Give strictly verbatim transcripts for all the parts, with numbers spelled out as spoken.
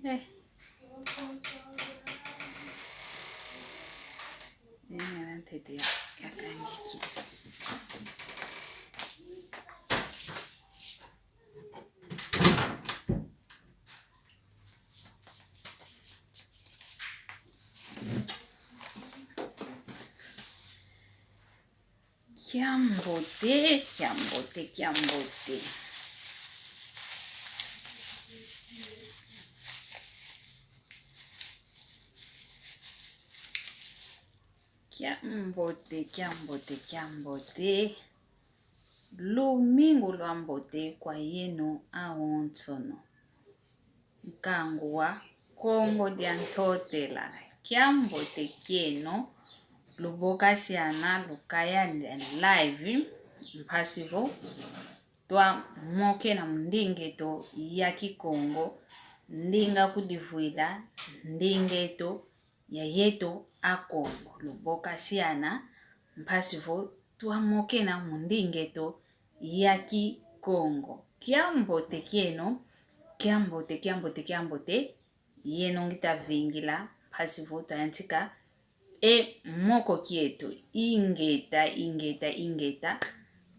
Eh. Ena ntete ya, ya kangiki. Kiambote, kiambote, kiambote. Kiambote, kiambote, kiambote. Lumingu lwambote kwa yeno awonsono. Nkangu wa Kongo dia Ntotela, kiambote kieno, lubokasiana, lukayana live, mpasi vo twamokena mu ndinga eto ya Kikongo, ndinga kudivwila, ndinga eto ya yeto Akongo, lubokasiana, mpasi vo twamokena mu ndinga eto ya Kikongo. Kiambote kieno, kiambote, kiambote, kiambote, yeno ngita vingila, mpasi vo twayantika e moko kieto, ingeta, ingeta, ingeta,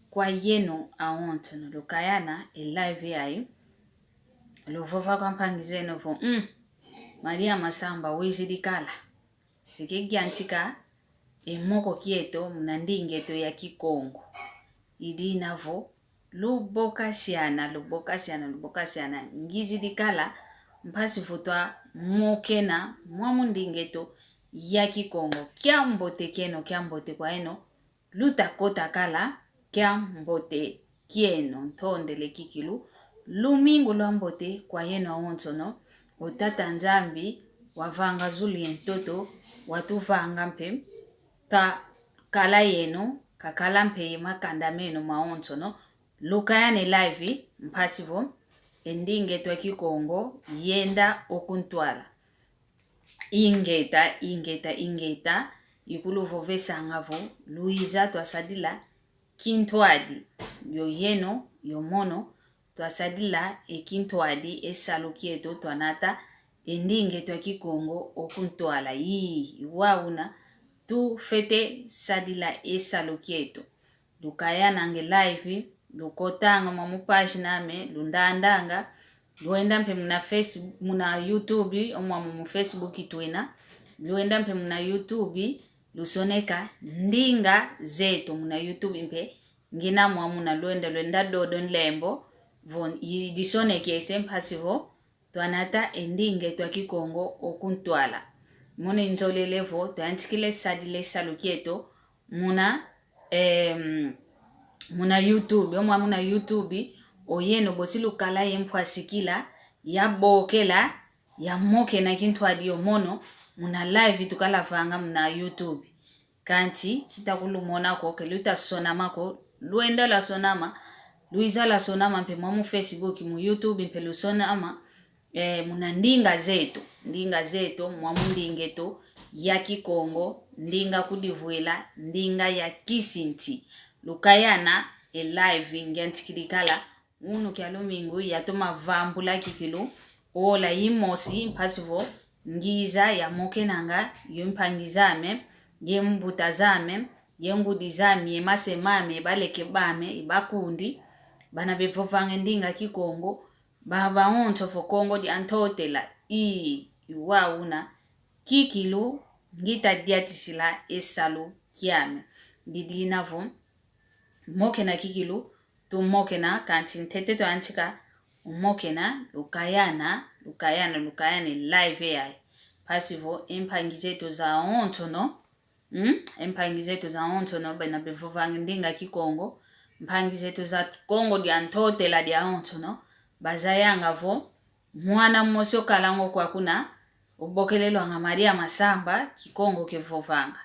kwa yeno awonsono, lukayana e live yayi, luvova kwa mpangi zeno vo, mm, Maria Masamba, wizidi kala. Se ke yantika e moko kieto muna ndinga eto ya Kikongo. I dina vo, lubokasiana, lubokasiana, lubokasiana, ngizidi kala, mpasi vo twamokena mwamu ndinga eto ya Kikongo. Kiambote kieno, kiambote kwa yeno, luta kota kala, kiambote kieno, ntondele kikilu. Lumingu lwambote kwa yeno awonsono, o Tata Nzambi wavanga zulu ye ntoto, watuvanga mpe, ka kala yeno, kakala mpe ye makanda meno mawonsono, lukayana e live, mpasi vo e ndinga eto ya Kikongo yenda o kuntwala. Ingeta, ingeta, ingeta, i kuluvovesanga vo, luiza twasadila kintwadi, yo yeno, yo mono, twasadila e kintwadi, e salu kieto, twanata e ndinga eto ya Kikongo o kuntwala. Ii, i wau una, tufete sadila e salu kieto. Lukayananga e live, lukotanga mwamu pagina ame, lundandanga, luenda mpe muna Face-, muna YouTube, o mwamu mu Facebook twena, luenda mpe muna YouTube, lusoneka ndinga zeto muna YouTube mpe, ngina mwamuna luenda, luenda dodo nlembo, vo i-, disonekese mpasi vo, twanata e ndinga eto ya Kikongo o kuntwala. Mono i nzolele vo, twayantikila sadila e salu kieto, muna, em, muna YouTube, o mwamu muna YouTube, o yeno bosi lukala ye mpwasikila, yabokela, yamokena kintwadi yo mono, muna live tukalavanga muna YouTube. Kanti kita kulumona ko, ke luta sonama ko, luenda lwasonama, luiza lwasonama mpe mwamu Facebook, mu YouTube mpe lusonama, eh, muna ndinga zeto, ndinga zeto, mwamu ndinga eto ya Kikongo, ndinga kudivwila, ndinga ya kisinti. Lukayana e live, ngiantikidi kala, unu kia lumingu yatoma vambula kikilu, ola imosi, mpasi vo ngiza yamokenanga yo mpangi zame, ye mbuta zame, ye ngudi zame, ye mase mame, ye baleke bame, ye bakundi, bana bevovanga e ndinga Kikongo, ba, bawonso vo Kongo dia Ntotela, ii, i wau una, kikilu, ngita diatisila e salu kiame. Didina vo, mokena kikilu, tumokena, kanti ntete twayantika, umokena, lukayana, lukayana, lukayana e live yayi. Mpasi vo, e mpangi zeto zawonsono, mm? E mpangi zeto zawonsono, bena bevovanga ndinga Kikongo, mpangi zeto za Kongo dia Ntotela diawonsono, bazayanga vo, mwana mosi okalanga o kwa kuna, ubokelelwanga Maria Masamba, Kikongo kevovanga.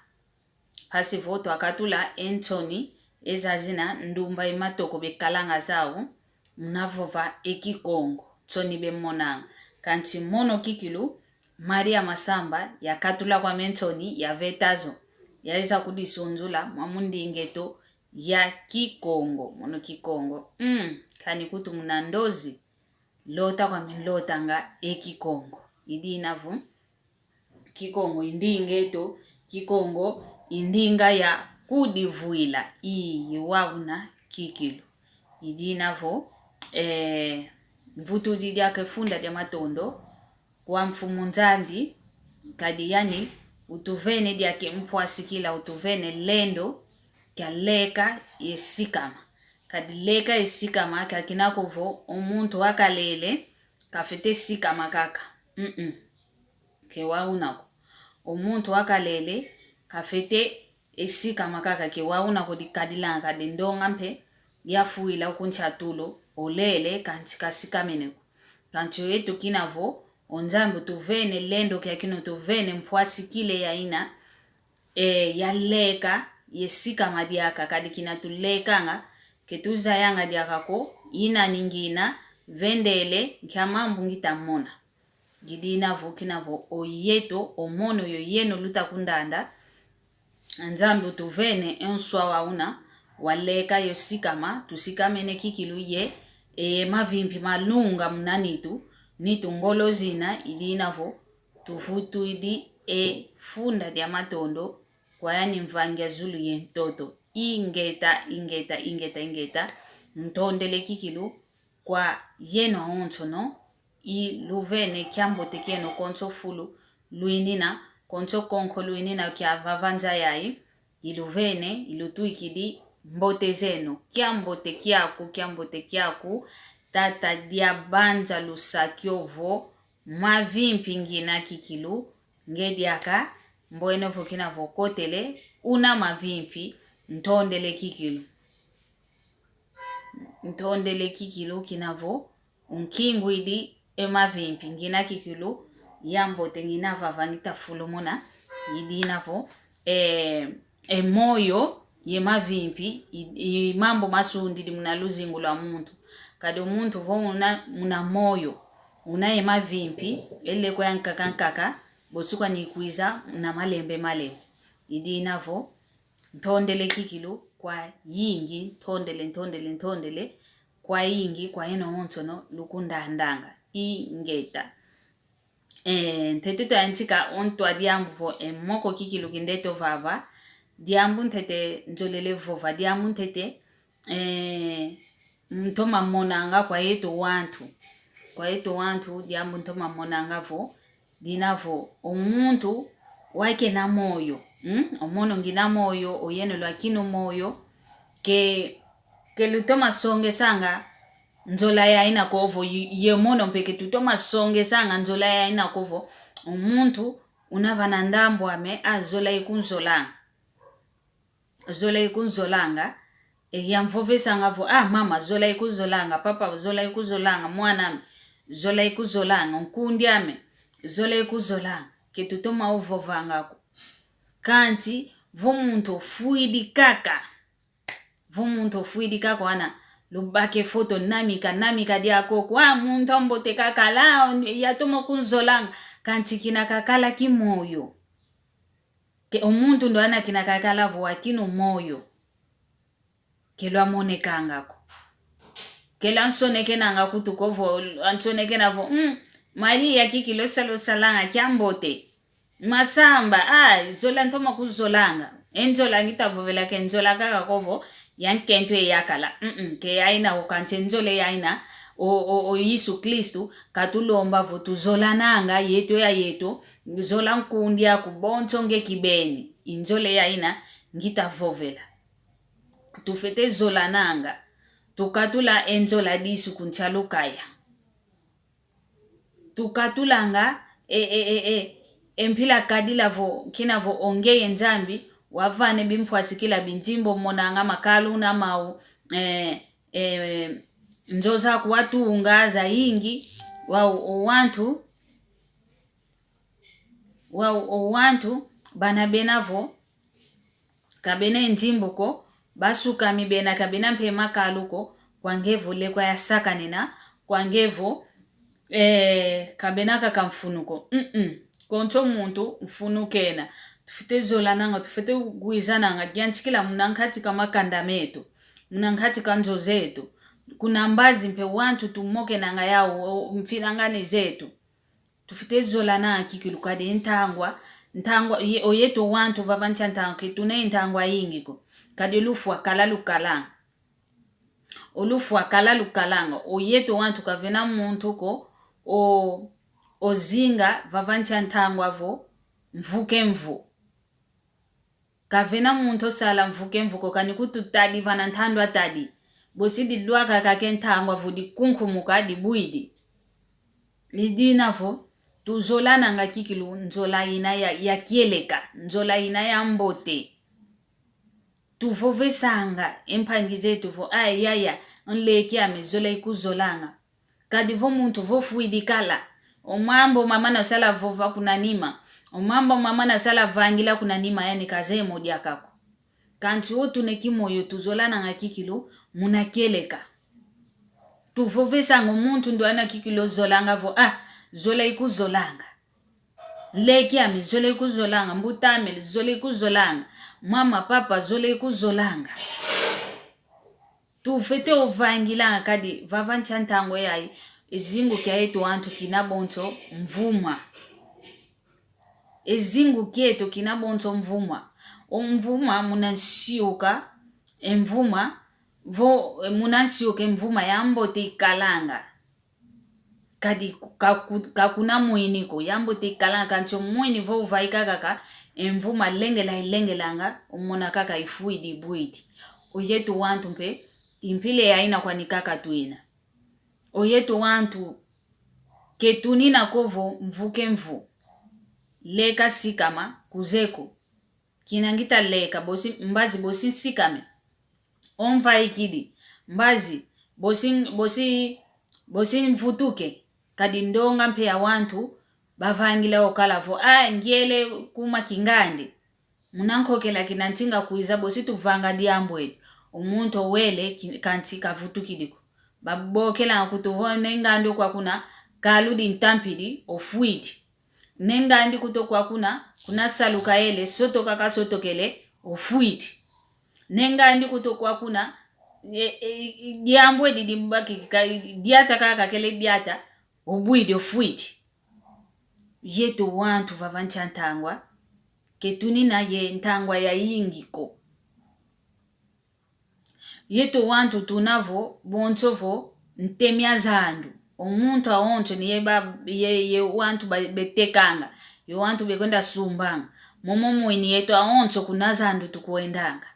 Mpasi vo twakatula e nsoni, e zazina, ndumba, e matoko bekalanga zau, muna vova e Kikongo, nsoni bemonanga. Kanti mono kikilu, Maria Masamba, yakatula kwame nsoni, yaveta zo, yaiza kudisunzula mwamu ndinga eto ya Kikongo, mono Kikongo. Mm, kani kutu muna ndozi, lota kwami nlotanga e Kikongo. I dina vo, Kikongo i ndinga eto, Kikongo i ndinga ya kudivwila, i, i wauna kikilu. I dina vo, eh, mvutudi diaka e funda dia matondo kwa Mfumu Nzambi, kadi yani utuvene diaka e mpwasikila, utuvene lendo kia leka ye sikama. Kadi leka ye sikama, kia kina ko vo o muntu wakalele, kafete sikama kaka. Mm-mm. Ke wauna ko. O muntu wakalele, kafete e sikama kaka, ke wauna ko dikadilanga, kadi ndonga mpe yafwila kunsi a tulo, olele, kansi kasikamene ko. Kansi o yeto kina vo, o Nzambi utuvene lendo kia kina, utuvene mpwasikila ya ina, e, ya leka ye sikama diaka, kadi kina tulekanga, ke tuzayanga diaka ko, ina ni ngina vendele, nkia mambu ngita mona. Ngidina vo kina vo o yeto, o mono yo yeno luta kundanda, Nzambi utuvene e nswa wauna, wa leka yo sikama, tusikamene kikilu ye, e mavimpi malunga muna nitu, nitu ngolo zina, i dina vo, tuvutwidi e funda dia matondo kwa yani Mvangi a zulu ye ntoto. Ingeta, ingeta, ingeta, ingeta. Ntondele kikilu kwa yeno awonsono, iluvene kiambote kieno konso fulu lwinina, konso konko lwinina kia vava nza yayi, iluvene, ilutwikidi mbote zeno, kiambote kiaku, kiambote kiaku, Tata Diambanza Lusakiovo, mavimpi ngina kikilu, nge diaka, mbwene vo kina vo kotele, una mavimpi, ntondele kikilu. Ntondele kikilu kina vo, unkingwidi e mavimpi, ngina kikilu, yambote ngina vava ngita fulumuna, ngidina vo, e, e moyo, ye mavimpi, i, i mambu masundidi muna luzingu lwa muntu. Kadi o muntu vo una, muna moyo, una ye mavimpi, e leko ya nkaka nkaka, botsukwa ni kwiza, na malembe malembe. I dina vo, ntondele kikilu, kwa yingi, ntondele, ntondele, ntondele, kwa yingi, kwa yeno awonsono, lukundandanga. Ingeta. Eh, ntete twayantika o ntu a diambu vo, e moko kikilu kindeto vava, diambu ntete nzolele vova, diambu ntete, eh, ntoma monanga kwa yeto wantu. Kwa yeto wantu, diambu ntoma monanga vo, dina vo, o muntu wa kena moyo, mm? O mono ngina moyo, o yeno lwakinu moyo, ke, ke lutoma songesanga nzola ya ina ko vo, ye, ye mono mpe ke tutoma songesanga nzola ya ina ko vo, o muntu una vana ndambu ame, a zola ikunzolanga. Zola ikunzolanga, e yamvovesanga vo, ah, mama, zola ikunzolanga, papa, zola ikunzolanga, mwan'ame, zola ikunzolanga, nkundi'ame, zola ikunzolanga, ke tutoma uvovanga ko. Kansi, vo muntu ofwidi kaka, vo muntu ofwidi kaka wana, lubaka e foto namika, namika diaka ko, ah, muntu ambote kakala, yatoma kunzolanga, kansi kina kakala kimoyo. Ke o muntu ndo ana kina kakala vo wakinu moyo. Ke lwamonekanga ko. Ke lwansonekenanga kutu ko vo, ansonekena vo, mm, Maria kikilu sala osalanga kiambote. Masamba, ah, zola ntoma kuzolanga. E nzola ngita vovela ke nzola kaka ko vo, ya nkento e yakala. Mm-mm, ke yaina ko kansi e nzola yaina, o, o, o Yesu Kristu, katulomba vo tuzolananga, yeto ya yeto, zola nkundi aku bonso nge kibeni. I nzola yaina, ngita vovela. Tufete zolananga. Tukatula e nzola disu kunsi a lukaya. Tukatulanga, e, e, e, e, e mpila kadila vo, kina vo o ngeye Nzambi, wavane bimpwasikila binzimbu monanga makalu na mau, e, e, nzo zaku watunga zayingi, wau o wantu, wau o wantu, bana bena vo, kabena e nzimbu ko, basukami bena kabena mpe makalu ko, kwa nge vo lekwa yasakanena, kwa nge vo, eh, kabena kaka mfunu ko. Mm-mm. Konso muntu mfunu kena. Tufete zolananga, tufete wizananga, yantikila muna nkati ka makanda meto, muna nkati ka nzo zeto. kuna mbazi mpe wantu tumokenanga yau, o, mfinangani zetu. Tufwete zolananga kikilu kadi ntangwa, ntangwa, ye-, o yeto wantu vava nsi a ntangwa ke tuna ye ntangwa yingi ko. Kadi o lufwa kala lukalanga. O lufwa kala lukalanga. O yeto wantu kavena muntu ko, o, o zinga vava nsi a ntangwa vo, mvu ke mvu. Kavena muntu osala mvu ke mvu ko, kani kututadi vana ntandwa tadi. Bosi dilwaka kaka e ntangwa vo dikunkumuka dibwidi. Ni dina vo, tuzolananga kikilu nzola ina ya, ya kieleka, nzola ina ya mbote. Tuvovesanga e mpangi zetu vo, a yaya, nleki ame zola ikuzolanga. Kadi vo muntu vo fwidi kala. O mambu mamana sala vova kuna nima. O mambu mamana sala vangila kuna nima yani kazeye mo diaka ko. Kansi o tuna e kimoyo tuzolananga kikilu muna kieleka. Tuvovesanga o muntu ndwana kikilu ozolanga vo, a, zola ikuzolanga. Nleki ame zola ikuzolanga, mbuta ame zola ikuzolanga, mama, papa zola ikuzolanga. Tufwete ovangilanga kadi vava nsi a ntangwa yayi, e zingu kia yeto wantu kina bonso mvuma. E zingu kieto kina bonso mvuma. O mvuma muna nsiuka, e mvuma, vo, muna nsiuka e mvuma ya mbote ikalanga. Kadi ku-, ka ku-, ka kuna mwini ko, ya mbote ikalanga, kansi o mwini vo uvaika kaka, e mvuma lengela ilengelanga, omona kaka ifwidi ibwidi. O yeto wantu mpe, i mpila yayi ina kwani kaka twina. O yeto wantu ke tunina ko vo mvu ke mvu. Leka sikama, kuzeye ko. Kina ngita leka, bosi, mbazi bosi nsikame. Omvaikidi, mbazi, bosi, bosi, bosi mvutuke, kadi ndonga mpe ya wantu, bavangila okala vo, a, ngiele kuma kingandi. Muna nkokela kina ntinga kwiza bosi tuvanga diambu edi. O muntu owele ki-, kansi kavutukidi ko. Babokela nkutu vo ne ngandi okwa kuna, kaludi ntampidi, ofwidi. Ne ngandi kuto kwa kuna, kuna salu kaele, sotoka kasotokele, ofwidi. Ne ngandi kuto kwa kuna, e, e, e, diambu edi dimbaki ka, diata kaka kele diata, obwidi, ofwidi. Yeto wantu vava nsi a ntangwa, ke tunina ye ntangwa yayingi ko. Yeto wantu tuna vo, bonso vo, ntemi a zandu. O muntu awonso ni ye ba, ye, ye wantu ba, betekanga, ye wantu bekwenda sumbanga. Momo mwini yeto awonso kuna zandu tukwendanga.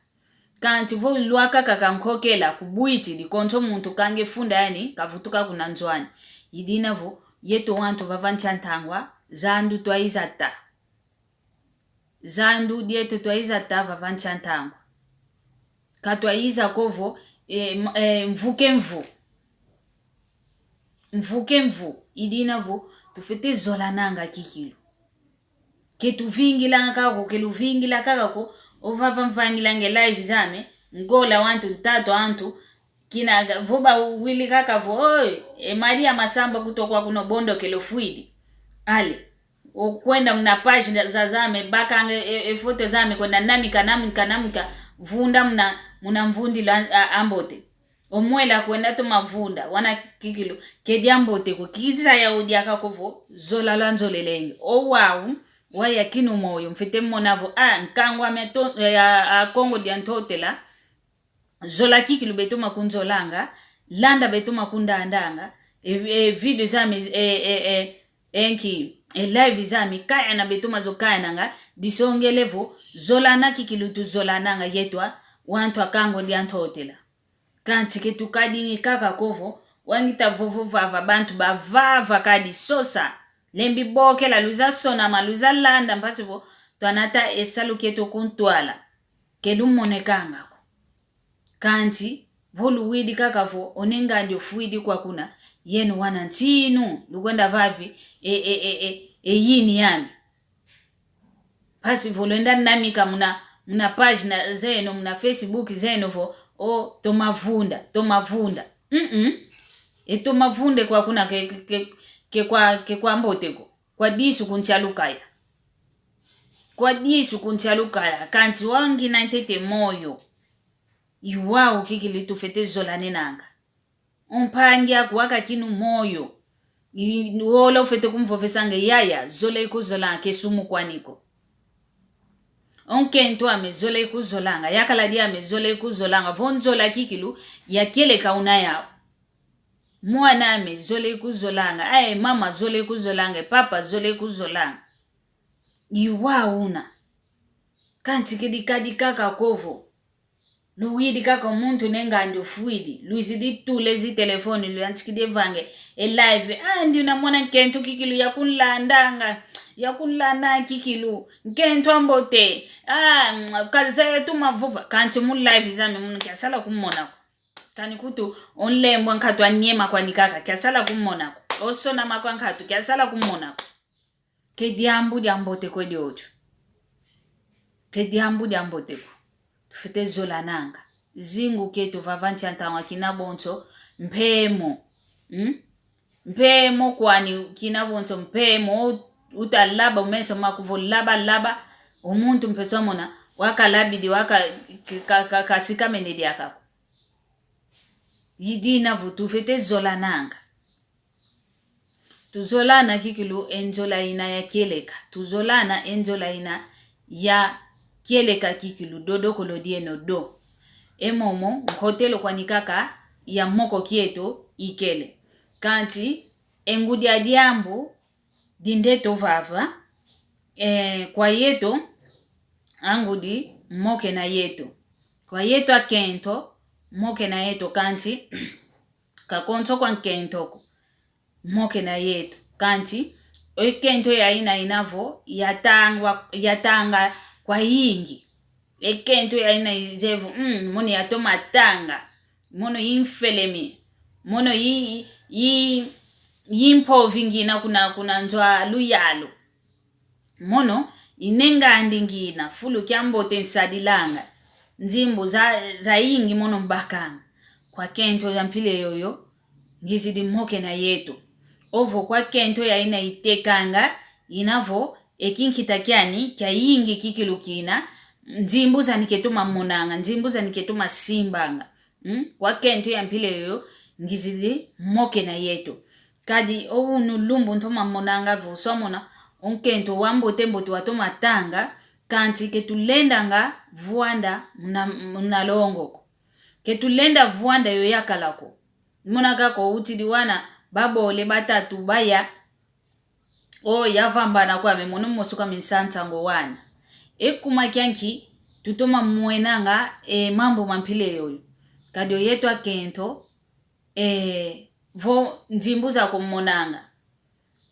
Kansi vo lwaka kaka nkokela kubwitidi konso muntu kange funda yani kavutuka kuna nzo ani. I dina vo, yeto wantu vava nsi a ntangwa, zandu twaiza ta. Zandu dieto twaiza ta vava nsi a ntangwa. Ka twaiza ko vo, e, m-, e, mvu ke mvu. Mvu ke mvu. I dina vo, tufwete zolananga kikilu. Ke tuvingilanga kaka ko, ke luvingila kaka ko, o vava mvangilanga e live zame, ngola wantu, ntatu antu, kina ga-, vo bawili kaka vo, oi, e Maria Masamba kuto kwa kuna o bondokele ofwidi. Ale. Okwenda muna página za zame, bakanga e, e foto zame, kwenda namika, namika, namika, vunda muna, muna mvundilo a, a, a mbote. Omwela kwenda toma vunda, wana kikilu, ke diambote ko, kizaya o diaka ko vo, zola lwanzolelenge. O wau, waya kinu moyo, mfwete mona vo, a, nkangu ame to, e, a, a Kongo dia Ntotela, zola kikilu betoma kunzolanga, landa betoma kundandanga, e, e, video zame, e, e, e, enki, e, live zame, kayana betoma zo kayananga, disongele vo, zolana kikilu tuzolananga yeto a, wantu a Kongo dia Ntotela. Kansi ke tukadingi kaka ko vo, wangita vovo vava bantu bavava kadi sosa, lembi bokela, luiza sonama, luiza landa, mpasi vo, twanata e salu kieto ku ntwala. Ke lumonekanga ko. Kansi, vo luwidi kaka vo, o ne ngandi ofwidi kwa kuna, yeno wana ntinu, lukwenda vavi, e, e, e, e, e yini yami. Mpasi vo lwenda namika muna, muna página zeno, muna Facebook zeno vo, o, toma vunda, toma vunda. Mm-mm. E toma vunda kwa kuna ke, ke, ke, ke kwa, ke kwa mbote ko. Kwa disu kuntia lukaya. Kwa disu kuntia lukaya. Kansi wangina ntete moyo. I wau kikilu tufwete zolanenanga. O mpangi aku wakakinu moyo. I, wola ufwete kumvovesanga: yaya, zola ikuzolanga, ke sumu kwani ko. O nkento ame zola ikuzolanga, yakala diame zola ikuzolanga, vo nzola kikilu ya kieleka una yau. Mwana ame zola ikuzolanga, ae mama zola ikuzolanga, papa zola ikuzolanga. I wau una. Kansi kedi kadi kaka ko vo. Luwidi kaka o muntu ne ngandi ofwidi. Lwizidi tula ezi telefone, lwantikidi e vanga e live. Ah, ndi una mwana nkento kikilu yakunlandanga. Yakunlanda kikilu. Nkento ambote. Ah, kazaya tuma vova. Kansi mu live zame munu kiasala kumona ko. Kani kutu o nlembwa nkatu, anyema kwani kaka, kiasala kumona ko. O sona makwa nkatu, kiasala kumona ko. Ke diambu diambote ko diodio. Ke diambu diambote ko. Tufwete zolananga. Zingu kieto vava nsi a ntangwa kina bonso mpemo. Hmm? Mpemo kwani kina bonso mpemo. Utalaba o meso maku vo laba laba. O muntu mpe swamona wakalabidi waka, ka, ka, kasikamene diaka ko. I dina vo tufwete zolananga. Tuzolana kikilu e nzola ina ya kieleka. Tuzolana e nzola ina ya kieleka kikilu, dodokolo dieno do. E momo, nkotelo kwani kaka ya moko kieto ikele. Kansi, e ngudi a diambu, dinde tuvava, eh, kwa yeto, angudi mokena yeto. Kwa yeto akento, mokena yeto, kansi, kakonso kwa nkento ko, mokena yeto. Kansi, e kento ya ina ina vo, yatangwa, yatanga kwa yingi. E kento ya ina ize vo, mm, mono yatoma tanga. Mono i mfelemi. Mono i, i, i mpovi ngina kuna, kuna nzo a luyalu. Mono i ne ngandi ngina, fulu kiambote nsadilanga. Nzimbu za, zayingi mono mbakanga. Kwa kento ya mpila yoyo, ngizidi mokena yeto. Ovo kwa kento ya ina itekanga, ina vo, e kinkita kiani, kiayingi kikilu kina, nzimbu zani ketoma monanga, nzimbu zani ketoma simbanga. Mm? Kwa kento ya mpila yoyo, ngizidi mokena yeto. Kadi o unu lumbu ntoma monanga vo swamona, o nkento wambote mbote watoma tanga, kansi ketulendanga vwanda muna, muna longo ko. Ketulenda vwanda yo yakala ko. Mona kaka o utidi wana, babole batatu baya, o yavambana kwame, mono mosi kwame nsansa ngo wana. E kuma kianki, tutoma mwenanga, e, mambu ma mpila yoyo. Kadi o yeto akento, e, vo nzimbu zaku monanga.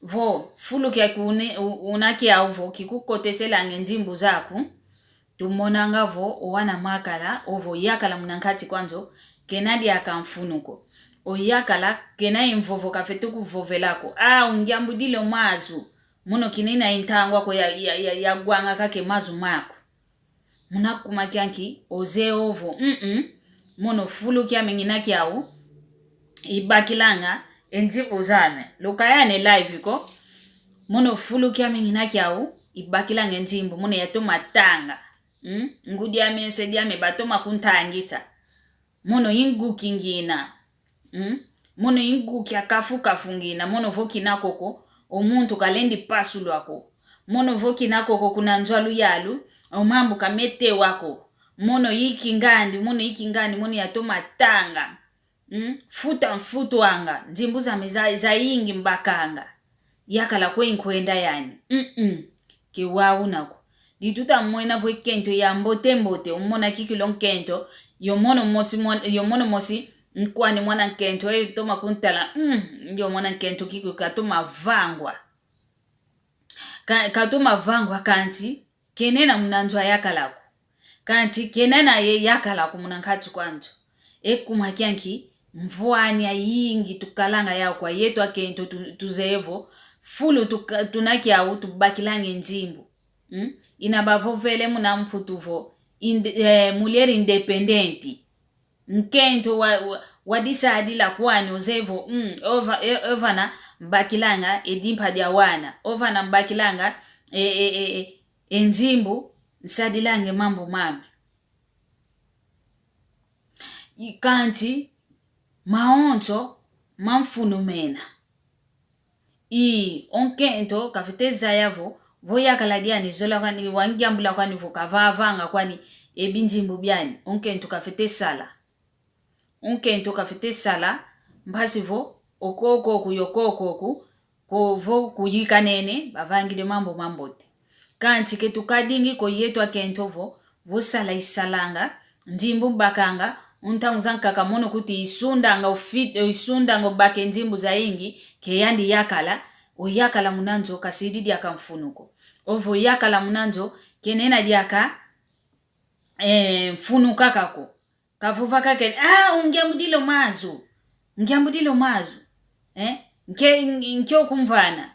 Vo, fulu kiaku une, u-, una kiau vo, kikukoteselanga e nzimbu zaku. Tumonanga vo, o wana makala, ovo yakala muna nkati kwa nzo, kena diaka mfunu ko. O yakala, kena e mvovo kafwete kuvovela ko. Ah, ungiambudile o mazu. Mono kina ina e ntangwa ko ya, ya, ya, yagwanga kaka e mazu maku. Muna kuma kianki, ozeye ovo, mm-mm. Mono fulu kiame ngina kiau, ibakilanga e nzimbu zame. Lukayane live ko. Mono fulu kiame ngina kiau, ibakilanga e nzimbu, mono yatoma tanga. Mm? Ngudi ame, nse diame, batoma kuntangisa. Mono i nguki ngina. Mm? Mono i nguki a kafu-kafu ngina, mono vo kina koko, o muntu kalendi pasulwa ko. Mono vo kina koko kuna nzo a luyalu, o mambu kametewa ko. Mono i kingandi, mono i kingandi, mono yatoma tanga. Mm? Futa mfutwanga, nzimbu zame za, zayingi mbakanga. Yakala kwe nkwenda yani. Mm-mm. Ke wau una ko. Di tuta mwena vo e kento ya mbote mbote, umona kikilu o nkento, yo mono mosi mwan-, yo mono mosi nkwani mwana nkento, e toma kuntala, mm, yo mwana nkento kikilu katoma vangwa. Ka-, katoma vangwa kansi, kenena muna nzo a yakala ko. Kansi kenena ye yakala ko muna nkati kwa nzo. E kuma kianki, mvwani ayingi tukalanga yau kwa yeto akento tu-, tuzeye vo, fulu tuka-, tuna kiau tubakilanga e nzimbu. Mm? Ina bavovele muna Mputu vo, inde-, eh, mulher independente. Nkento wa, wa, wadisadila kwani ozeye vo, mm, ova-, e-, ovana mbakilanga e dimpa dia wana, ovana mbakilanga e, e, e, e, e nzimbu, nsadilanga e mambu mame. I kansi, Mawonso ma mfunu mena. Ii, o nkento kafwete zaya vo, vo yakala diani zola kwani, wangiambula kwani vo kavavanga kwani e binzimbu biani, o nkento kafwete sala. O nkento kafwete sala, mpasi vo, okoko oku, yokoko oku, ko vo kuyikanene, bavangidi mambu mambote. Kansi ke tukadingi ko yeto akento vo, vo sala isalanga, nzimbu mbakanga, o ntangu zankaka mono kuti isundanga, ufi-, isundanga ubake nzimbu zayingi, ke yandi yakala, oyakala muna nzo kasidi diaka mfunu ko. Ovo yakala muna nzo, kenena diaka, eh, mfunu kaka ko. Kavova kaka, ah, ungiambudila o mazu. Ungiambudila o mazu. Eh? Nke, nke okumvana.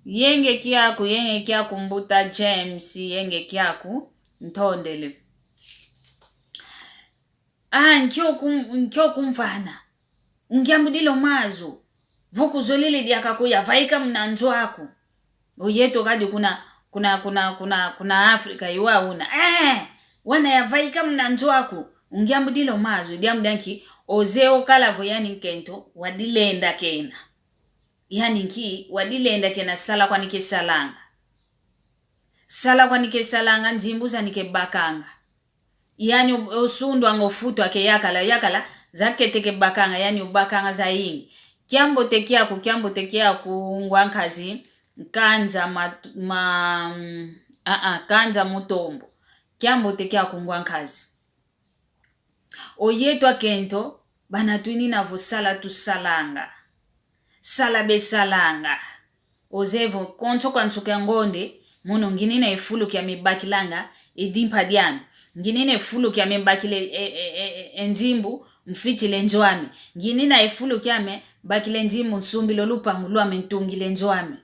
Yenge kiaku, yenge kiaku mbuta James, yenge kiaku, ntondele. Ah, nke okum-, nke okumvana. Ungiambudila o mazu. Vo kuzolele diaka ko yavaika muna nzo aku. Oyeto kadi kuna, kuna, kuna, kuna, kuna Afrika iwa una. Eh, wana yavaika muna nzo aku. Ungiambudila o mazu. Diambu dia nki, ozeye okala vo yani nkento, wadilenda kena. Yani nki, wadilenda kena sala kwani kesalanga. Sala kwani kesalanga, nzimbu zani kebakanga. Yani o-, osundwanga ofutwa ke yakala, yakala, zakete kebakanga, yani obakanga zayingi. Kiambote kiaku, kiambote kiaku ngwa nkazi, Nkanza mat-, ma-, mm, ah, ah, Nkanza Mutombo. Kiambote kiaku ngwa nkazi. Oyeto akento, bana twinina vo sala tusalanga. Sala besalanga. Ozeye vo konso kwa nsuka ya ngonde, mono nginina e fulu kiame bakilanga, e dimpa diame. Nginina e fulu kiame bakila e, e, e, e, e nzimbu, mfitila e nzo ame. Nginina e fulu kiame bakila e nzimbu, nsumbila o lupangu lwame, ntungila e nzo ame.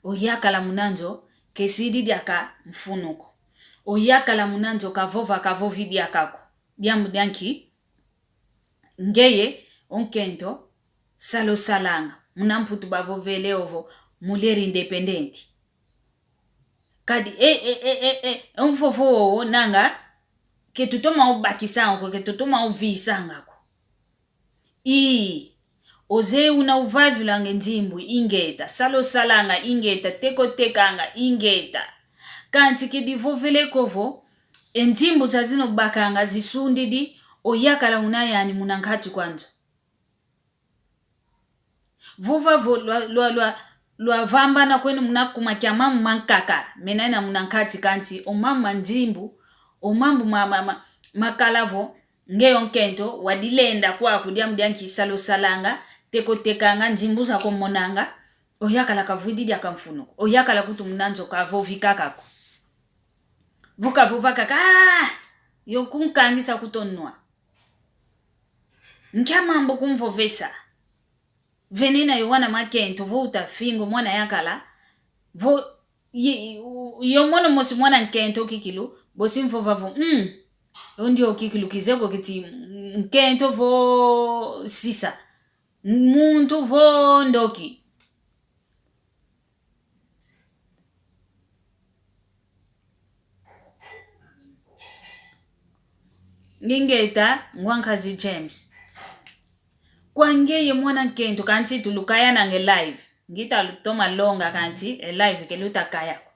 Oyakala muna nzo, kesidi diaka mfunu ko. Oyakala muna nzo, kavova, kavovi diaka ko. Diambu dia nki, ngeye, o nkento, sala osalanga. Muna Mputu bavovele ovo, mulher independente. Kadi, e, e, e, e, e, o mvovo wowo nanga, ketutoma ubakisanga ko, ketutoma uvisanga ko. Ii, ozeye una uvavilwanga e nzimbu, ingeta, sala osalanga, ingeta, teka otekanga, ingeta. Kansi kedivovele ko vo, e nzimbu zazina obakanga, zisundidi, oyakala una yani muna nkati kwa nzo. Vova vo lwa, lwa, lwa, lwavambana kweno muna kuma kia mambu mankaka, mena ina muna nkati kansi, o mambu ma nzimbu, o mambu ma, ma, ma, makala vo, ngeye o nkento, wadilenda kwaku diambu dia nki, sala osalanga, teka otekanga, nzimbu zako omonanga, oyakala kavwidi diaka mfunu ko, oyakala kutu muna nzo kavovi kaka ko. Vo kavova kaka, ah, yo kunkangisa kutonwa. Nkia mambu kumvovesa. Venina yo wana makento, vo utafingo mwana yakala, vo, yi-, yi-, u-, yo mono mosi mwana nkento kikilu, bosi mvova vo, mm, yo ndio kikilu kizeye ko kiti, mm, nkento vo sisa, muntu vo ndoki. Ngingeta, ngwa nkazi James. Kwa ngeye mwana nkento, kansi tulukayananga e live. Ngita lutoma longa kansi, e live ke lutakaya ko.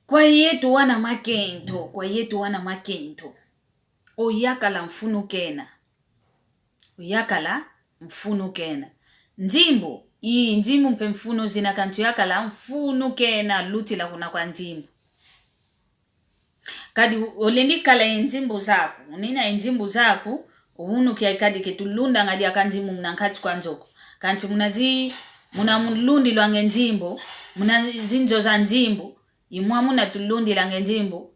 Kwa yetu wana makento, kwa yetu wana makento. Oyakala mfunu kena. Oyakala mfunu kena. Nzimbu, ii, nzimbu mpe mfunu zina kansi oyakala mfunu kena lutila kuna kwa nzimbu. Kadi u-, olendi kala e nzimbu zaku, unina e nzimbu zaku, unu kia kadi ketulundanga diaka nzimbu muna nkati kwa nzo ko. Kansi muna zi-, muna mulundilwanga e nzimbu, muna zinzo za nzimbu, i mwamuna tulundilanga e nzimbu,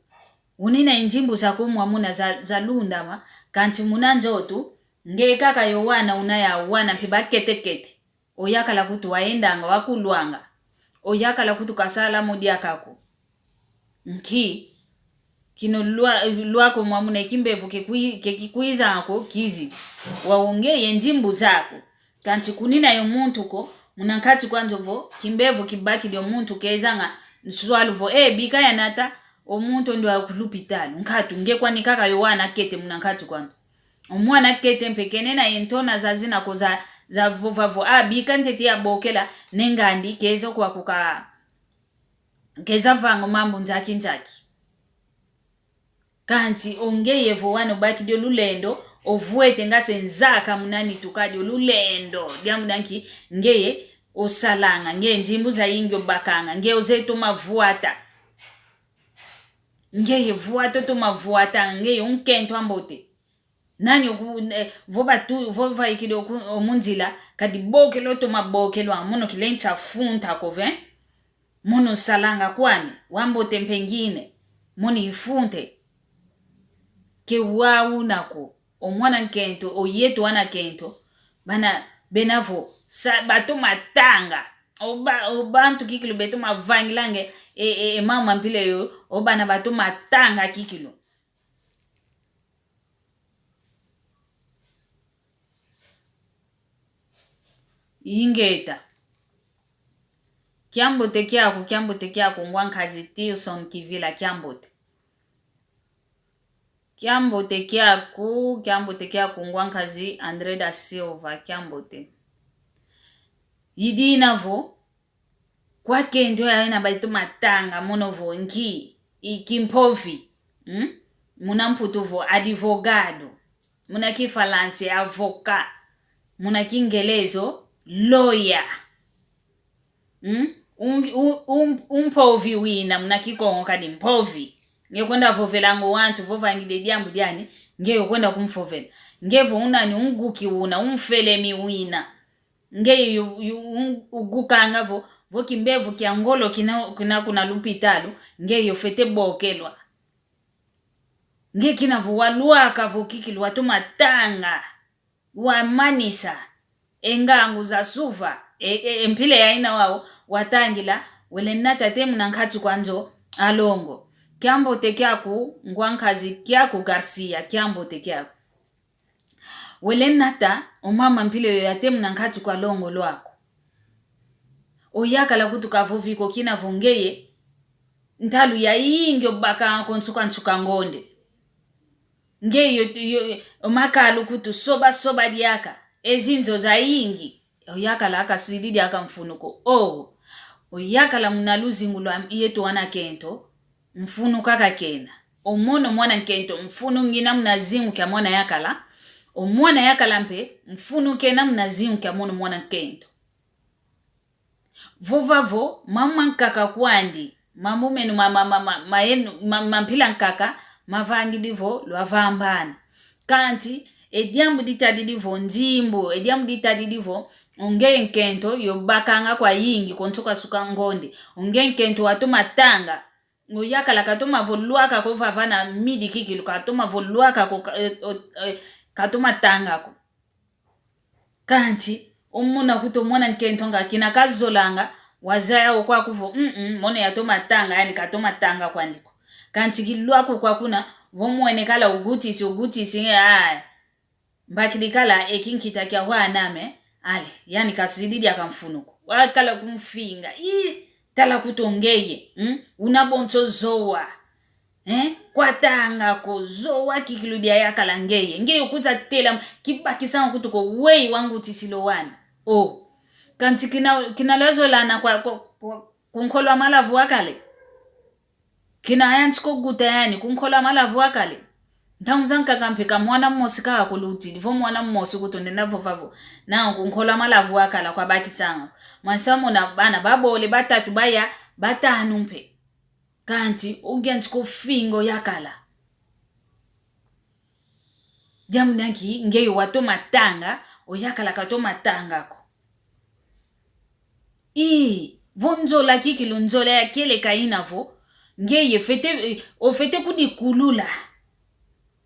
unina e nzimbu zaku mwamuna za, zalundama, kansi muna nzo tu, nge kaka yo wana una ya wana mpe bakete-kete. Oyakala kutu waendanga, wakulwanga. Oyakala kutu kasala mo diaka ko. Nki? Kino lwa-, lwako mwamuna e kimbevo ke kwi-, ke kikwizanga ko kizi. Wau ngeye nzimbu zaku. Kansi kunina yo muntu ko, muna nkati kwa nzo vo, kimbevo kibakidi o muntu kezanga nswalu vo, eh, bika yanata, O muntu ondi wa ku lupitalu, nkatu, nge kwani kaka yo wana kete muna nkatu kwandi. O mwana kete mpe kena ye ntona zazina ko za, za vova vo, a, bika ntete yabokela, ne ngandi, keza kwaku ka, keza vanga o mambu nzaki nzaki. Kansi o ngeye vo wana obakidi o lulendo, ovwete nga se nzaka muna nitu kadi o lulendo. Diambu dia nki? Ngeye osalanga, ngeye nzimbu zayingi obakanga, ngeye ozeye toma vwata. Ngeye vwata otoma vwatanga, ngeye o nkento ambote. Nani oku, eh, vo batu, vo vaikidi oku, o mu nzila, kadi bokela otoma bokelwa, mono kilensa funta ko ve. Mono salanga kwani, wambote mpe ngine, mono ifunte. Ke wau una ko, o mwana nkento, o yeto wana kento, bana, bena vo, sa, batoma tanga, o ba, o bantu kikilu betoma vangilanga e, e, e mama mpila yo, o bana batoma tanga kikilu. Ingeta. Kiambote kiaku, kiambote kiaku, ngwa nkazi Tilson Kivila, kiambote. Kiambote kiaku, kiambote kiaku, ngwa nkazi André da Silva, kiambote. Idina vo, kwa kento yayina baitoma tanga mono vo nki, i kimpovi, mm? Muna Mputu vo advogado, muna Kifalanse avocat, muna Kingelezo lawyer, mm? Un, un, un, umpovi wina, muna Kikongo kadi mpovi. Nge kwenda vovelanga o wantu vo vangidi diambu diani, nge yo kwenda kumpovela. Nge vo unani, unguki una, umfelemi wina. Nge yu, yu, un, ugukanga vo, vo kimbevo kia ngolo kina, kina kuna lupitalu, nge yo fwete bokelwa. Nge kina vo walwaka vo kikilu watoma tanga, wamanisa, e ngangu za suva, e, e, e mpila yayina wau, watangila, wele nata ate muna nkatu kwa nzo, a longo. Kiambote kiaku, ngwa nkazi kiaku Garcia, kiambote kiaku. Wele nata, o mama mpila yo ate muna nkatu kwa longo lwaku. Oyakala kutu kavovi ko kina vo ngeye, ntalu yayingi obakanga ko nsuka nsuka ngonde. Ngeye yo, yo, o makalu kutu soba soba diaka, e zinzo zayingi. Oyakala kasidi diaka mfunu ko. O, oyakala muna luzingu lwa yeto wana kento, mfunu kaka kena. O mono mwana nkento, mfunu ngina muna zingu kia mwana yakala. O mwana yakala mpe, mfunu kena muna zingu kia mono mwana nkento. Vova vo, mambu mankaka kwandi, mambu meno ma, ma, ma, ma, ma, eno, ma, ma mpila nkaka, mavangidi vo, lwavambana. Kansi, e diambu ditadidi vo, nzimbu, e diambu ditadidi vo, o ngeye nkento, yo bakanga kwayingi, ko nsuka nsuka ngonde. O ngeye nkento watoma tanga, Ngo yakala katoma vo lwaka ko vava na midi kikilu, katoma vo lwaka ko ka-, eh, o-, eh, katoma tanga ko. Kansi, umona kuto mwana nkento nga kina kazolanga, wazaya okwaku vo, mm, mm, mono yatoma tanga, yani katoma tanga kwandi ko. Kansi kilwaku kwa kuna, vo mwene kala ugutisi, ugutisi, nge, ai. Mbakidi kala e kinkita kia waname, ale, yani kasidi diaka mfunu ko. Wakala kumfinga, ii, tala kuto ngeye, mm? Una bonso zowa. Eh? Kwatanga ko zowa kikilu dia yakala ngeye. Ngeye kuza tela, kibakisanga kutu ko weyi wangutisila o wani. Oh. Kansi kina, kina lwazolana kwa, kwa, kwa, kunkolwa malavu akale. Kina yansi ko guta yani, kunkolwa malavu akale. Ntangu zankaka mpe ka mwana mmosi kaka kulutidi, vo mwana mmosi kutu ndenda vova vo. Nanga kunkolwa malavu akala kwabakisanga. Mwansi wamona bana babole, batatu, baya, batanu mpe. Kansi, ugiansi kufinga o yakala. Diambu dianki, ngeye watoma tanga, o yakala katoma tanga ko. Ii, vo nzola kikilu nzola ya kieleka ina vo, ngeye fwete, eh, ofwete kudikulula.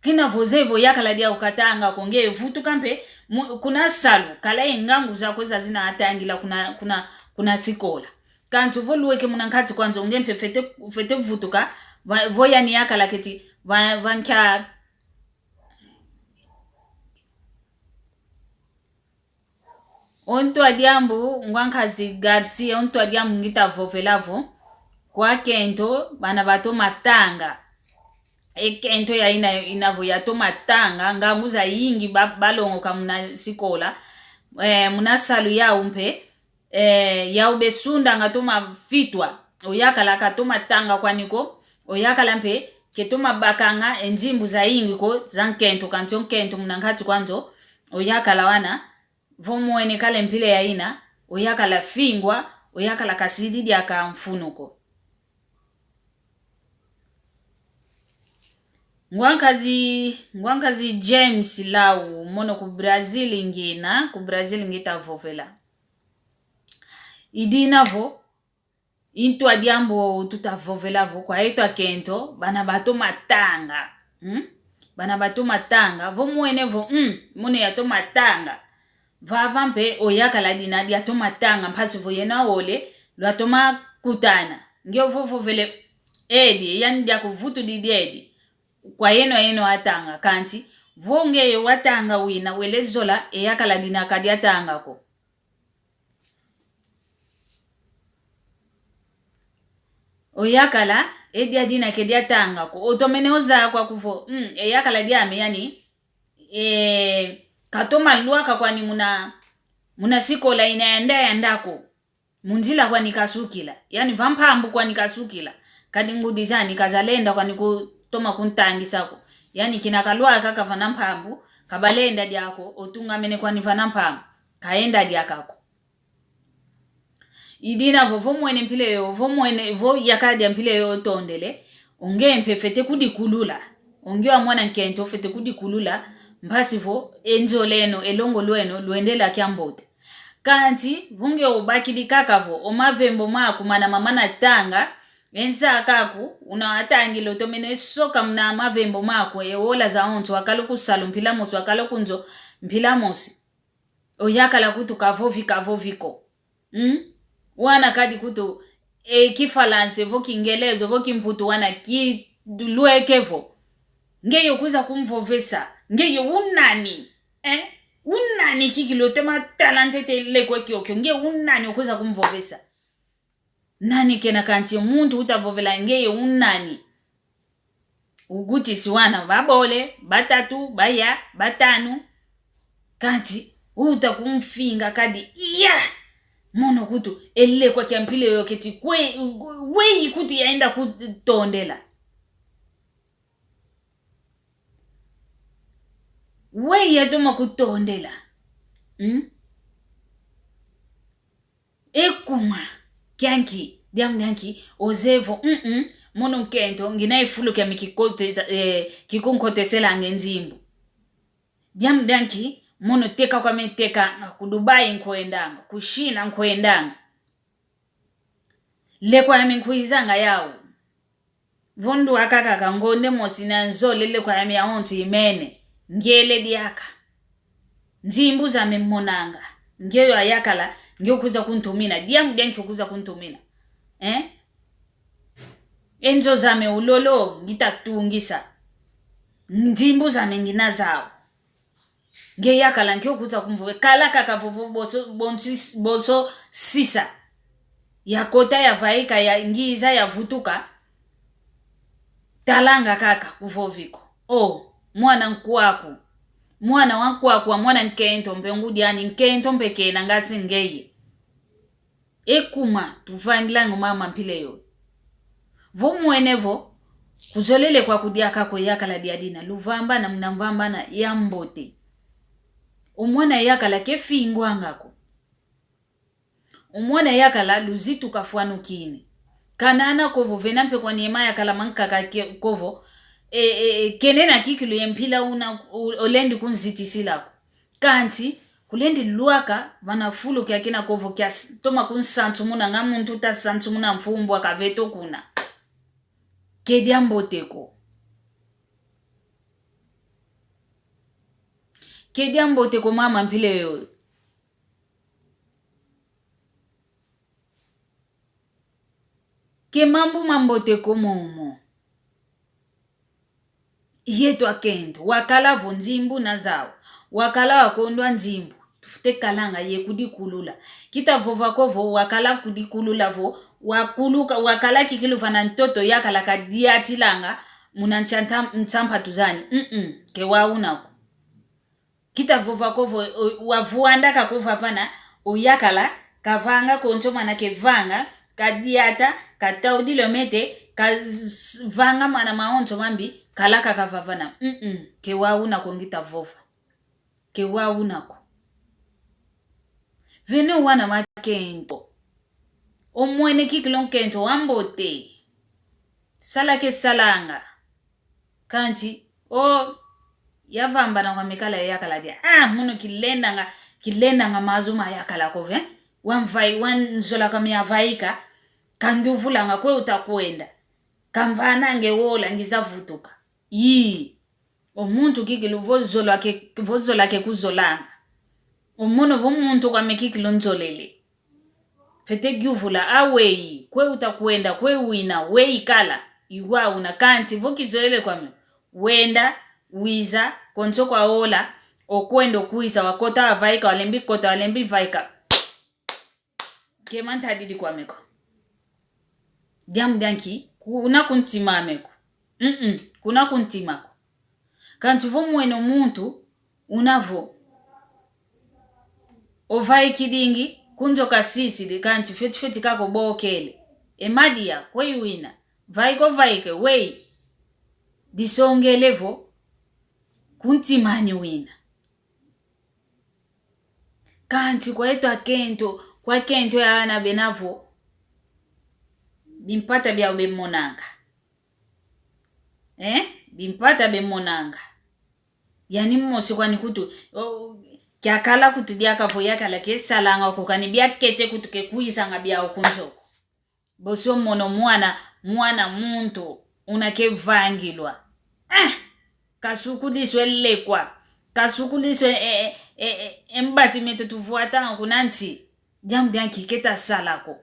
Kina vo zeye vo yakala diau katanga ko, ngeye vutuka mpe, mu-, kuna salu, kala ye ngangu zaku zazina atangila kuna, kuna, kuna sikola. Kansi vo lweke muna nkati kwa nzo nge mpe fwete, fwete vutuka, va, vo yani yakala keti, va, va nkia. O ntu a diambu, ngwa nkazi Garcia, o ntu a diambu ngita vovela vo, Kwa kento, bana batoma tanga. E kento ya ina, ina vo yatoma tanga, ngangu zayingi ba-, balongoka muna sikola, eh, muna salu yau mpe, eh, yau besundanga toma fitwa. Oyakala katoma tanga kwani ko, oyakala mpe ketoma bakanga e nzimbu zayingi ko za nkento, kansi o nkento muna nkati kwa nzo, oyakala wana, vo mwene kala e mpila ya ina, oyakala fingwa, oyakala kasidi diaka mfunu ko. Ngwankazi, ngwankazi James Lau, mono ku Brazil ngina, ku Brazil ngita vovela. I dina vo, i ntwa diambu tuta vovela vo, kwa yeto akento, bana batoma tanga. Hmm? Bana batoma tanga, vo mwene vo, hmm, mono yatoma tanga. Vava mpe oyakala dina diatoma tanga, mpasi vo yeno awole, lwatoma kutana. Nge vo vovele edi, yani diaku vutu didi edi. Kwa yeno, yeno atanga, kansi, vo ngeye watanga wina, wele zola, eyakala dina ka diatanga ko. Oyakala, e dia dina ke diatanga ko. Otomene ozaya kwaku vo, mm, eyakala diame, yani, eh, katoma lwaka kwani muna, muna sikola ina yanda yanda ko. Mu nzila kwani kasukila. Yani va mpambu kwani kasukila. Kadi ngudi zani kazalenda kwani kutoma kuntangisa ko. Yani kina kalwaka kavana mpambu, kabalenda diako, otungamene kwani vana mpambu, kaenda diaka ko. I dina vo, vo mwene mpila yo, vo mwene, vo yakala dia mpila yo otondele, o nge mpe fwete kudikulula. O nge wa mwana nkento fwete kudikulula, mpasi vo e nzo leno, e longo lweno, lwendela kiambote. Kansi, vo nge obakidi kaka vo, o mavembo maku mana mamana tanga, e nza kaku, una watangila otomene soka muna mavembo maku, e ola zawonso, wakala ku salu mpila mosi, wakala ku nzo mpila mosi. Oyakala kutu kavovi, kavovi ko. Hmm? Wana kadi kutu, e, Kifalansa vo, Kingelezo vo, Kimputu wana kilweke vo. Ngeye okwiza kumvovesa. Ngeye unani? Eh? Unani kiki lotoma tala ntete lekwa kiokio? Ngeye unani okwiza kumvovesa? Nani kena kansi muntu uta vovela ngeye unani? Ugutisi wana babole, batatu, baya, batanu. Kansi uta kumfinga kadi, iya! Mono kutu, e lekwa kia mpila yo keti kwe, weyi kutu yaenda kutondela. Weyi yatoma kutondela. Hmm? Ekuma, kianki, diambu dianki, ozeye vo, mm, mm, mono nkento, ngina e fulu kiame kikote-, eh, kikunkoteselanga e nzimbu. Diambu dianki, mono teka kwame teka, ku Dubai nkwendanga, ku China nkwendanga. Lekwa yame nkwizanga yau. Vo ndwaka kaka ngonde mosi na nzole lekwa yame yawonso imene. Ngele diaka. Nzimbu zame monanga. Nge yo ayakala, nge okwiza kuntumina. Diambu dianki okwiza kuntumina. Eh? E nzo zame ulolo, ngita tungisa. Nzimbu zame ngina zau. Nge yakala nki okwiza kumvove? Kala kaka vovo boso, bonsi-, boso sisa. Yakota, yavaika, yangiza, yavutuka. Talanga kaka, kuvovi ko. O, mwana nkwaku. Mwana wa nkwaku, wa mwana nkento, mpe ngudi ani nkento, mpe kena ngasi ngeye. Ekuma, tuvangilanga o mama mpila yoyo. Vo mwene vo, kuzolele kwaku diaka ko yakala dia dina, luvambana, muna mvambana ya mbote. O mwana yakala kefingwanga ko. O mwana yakala luzitu kafwanukini. Kana ana kovo vena mpe kwani e mayakala mankaka ke-, kovo, e, e, e, kena na kikilu ye mpila una, u-, olendi kunzitisila ko. Kansi, kulendi lwaka, vana fulu kia kina kovo kia s-, toma kunsansumuna nga muntu utasansumuna mfumbwa kaveto kuna. Ke diambote ko. Ke diambote ko mama mpila yoyo. Ke mambu mambote ko momo. Yeto akento, wakala vo nzimbu na zau. Wakala wakondwa nzimbu. Tufwete kalanga ye kudikulula. Kita vova ko vo, wakala kudikulula vo, Wakuluka, wakala kikilu vana ntoto yakala kadiatilanga muna ntia-, nta-, nsampatu zani. Mm-mm, ke wau una ko. Kita vova ko vo, o, wavwanda ka ko vavana, oyakala, kavanga konso mwana kevanga, kadiata, kataudila o mete, kavanga mwana mawonso mambi, kala kaka vavana. Mm-mm, ke wau una ko ngita vova. Ke wau una ko. Vene wana makento. Omwene kikilu nkento wambote. Sala kesalanga. Kansi, o, yavambana kwame kala yakala dia. Ah, mono kilendanga, kilendanga mazu mayakala ko ve. Wamvai, wanzola kwame avaika. Kangiuvulanga kwe utakwenda. Kamvananga e wola ngiza vutuka. Ii. O muntu kikilu vo zola ke, vo zola kekuzolanga. O mono vo muntu kwame kikilu nzolele. Fwete giuvula, a weyi, kwe utakwenda, kwe wina, weyi kala, i wau una kansi vo kizolele kwame. Wenda, wiza, konso kwa ola, okwenda okwiza, wakota wavaika, walembi kota, walembi vaika. Kema ntadidi kwame ko. Diambu dia nki, kuna kuntima ame ko. Mm-mm, kuna kuntima ko. Kansi vo mwene o muntu, una vo. Ovaikidingi, kunzo kasisidi, kansi fweti fweti kaka obokele. E madia, kwe wina. Vaika ovaike, weyi. Disongele vo, kuntima ni wina. Kansi kwa eto akento, kwa kento ya ana bena vo, bimpata biau bemonanga. Eh? Bimpata bemonanga. Yani mosi kwani kutu, o, kiakala kutu diaka vo yakala kesalanga ko kani biakete kutu kekwizanga biau kunzo ko. Bosi omono mwana, mwana muntu, una kevangilwa. Eh! Kasukuliswa e lekwa. Kasukuliswa e, e, e, e, e mbati meto tuvwatanga kuna nsi. Diambu dia nki keta sala ko.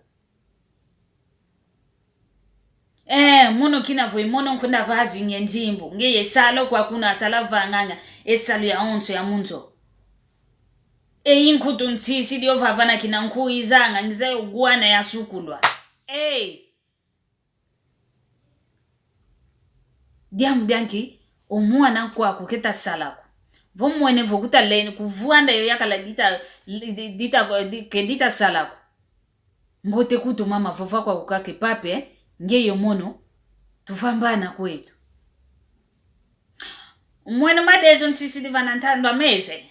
Eh, mono kina vo, mono nkunda vavinge nzimbu. Ngeye sala kwa kuna sala vanganga. E salu yawonso ya munzo. E inkutu nsisidi ovavana kina nkuizanga, ngiza yo gwana yasukulwa. Ei! Diambu dia nki, o mwana nkwaku keta sala ko. Vo mwene vo kutaleni, kuvwanda yo yakala dita, dita, di-, ke dita sala ko. Mbote kutu mama vova kwaku kaka e pape, ngeye mono, tuvambana kweto. Mwene madezo nsisidi vana ntandwa meze.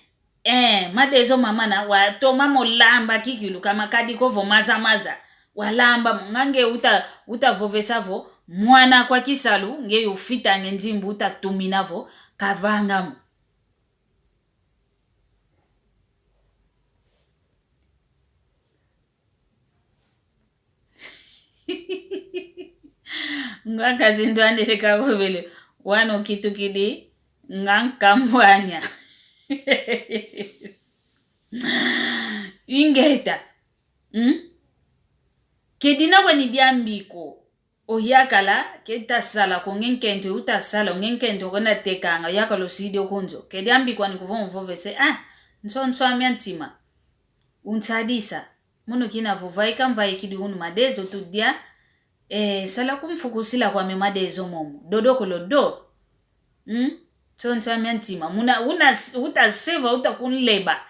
Eh, madezo mamana, watoma mo lamba kikilu ka makadi ko vo maza maza. Walamba mo, nga nge uta, uta vovesa vo, mwana kwa kisalu, nge ufitange nzimbu uta tumina vo, kavanga mo. Nga kazi ndwandele kavovele, wano kitukidi, nga nkambwanya. Ingeta. Hmm? Kedina kwani diambi ko. Oyakala, keta sala ko nge nkento, uta sala, nge nkento, kwenda tekanga, oyakala osidi o kunzo. Kedi ambi kwani kuvo mvovese, ah, nsonso amia ntima. Unsadisa, mono kina vo vaika mvaikidi unu madezo tudia, eh, sala kumfukusila kwame madezo momo. Dodo kolo do. Hmm? Nsonso amia ntima. Muna, una, uta seva, uta kunleba.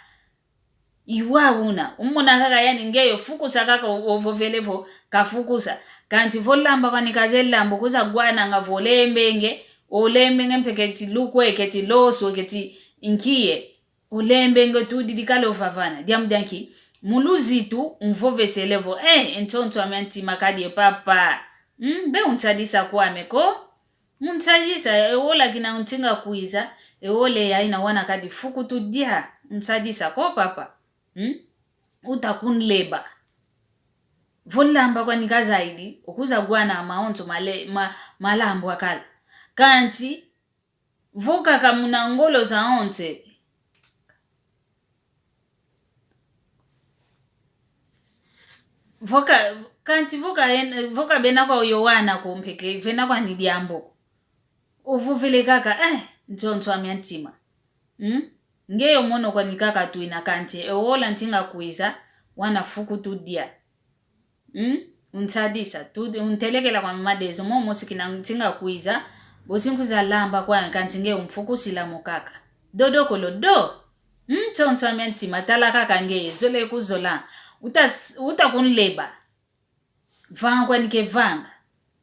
Iwa una, umona kaka yani ngeyo, fukusa kaka o-, ovovele vo, kafukusa. Kanti vo lamba kwani kaze lamba, kuza gwananga vo lembenge, olembenge mpe keti lukwe, keti loso, keti nkie. Olembenge tudidi kalo vavana. Diambu dia nki, mu luzitu, umvovesele vo, eh, e nsonso amia ntima kadi e papa. Mm, mbe unsadisa kwame ko? Unsadisa, e wola kina untinga kwiza, e wola yaina wana kadi fuku tudia. Unsadisa ko papa. Hmm? Uta kunleba. Vo lamba kwani kazaidi, okuza gwana maonso male-, ma-, malambu akala. Kanti, vo kaka muna ngolo zaonse. Vo ka, kanti vo ka en-, vo ka bena kwa oyo wana ko mpe ke, vena kwani diambu. Ovovele kaka, eh, nsonso amia ntima. Hmm? Ngeyo mono kwani kaka twina kanti, e wola ntinga kwiza, wana fuku tudia. Hmm? Unsadisa, tu, untelekela kwa madezo, momo si kina ntinga kwiza, bosi nkwiza lamba kwame, kanti nge umfukusila mo kaka. Dodo kolo do! Ntsonso a mia ntima, tala kaka nge, zole kuzola. Uta, uta kunleba. Vanga kwani kevanga.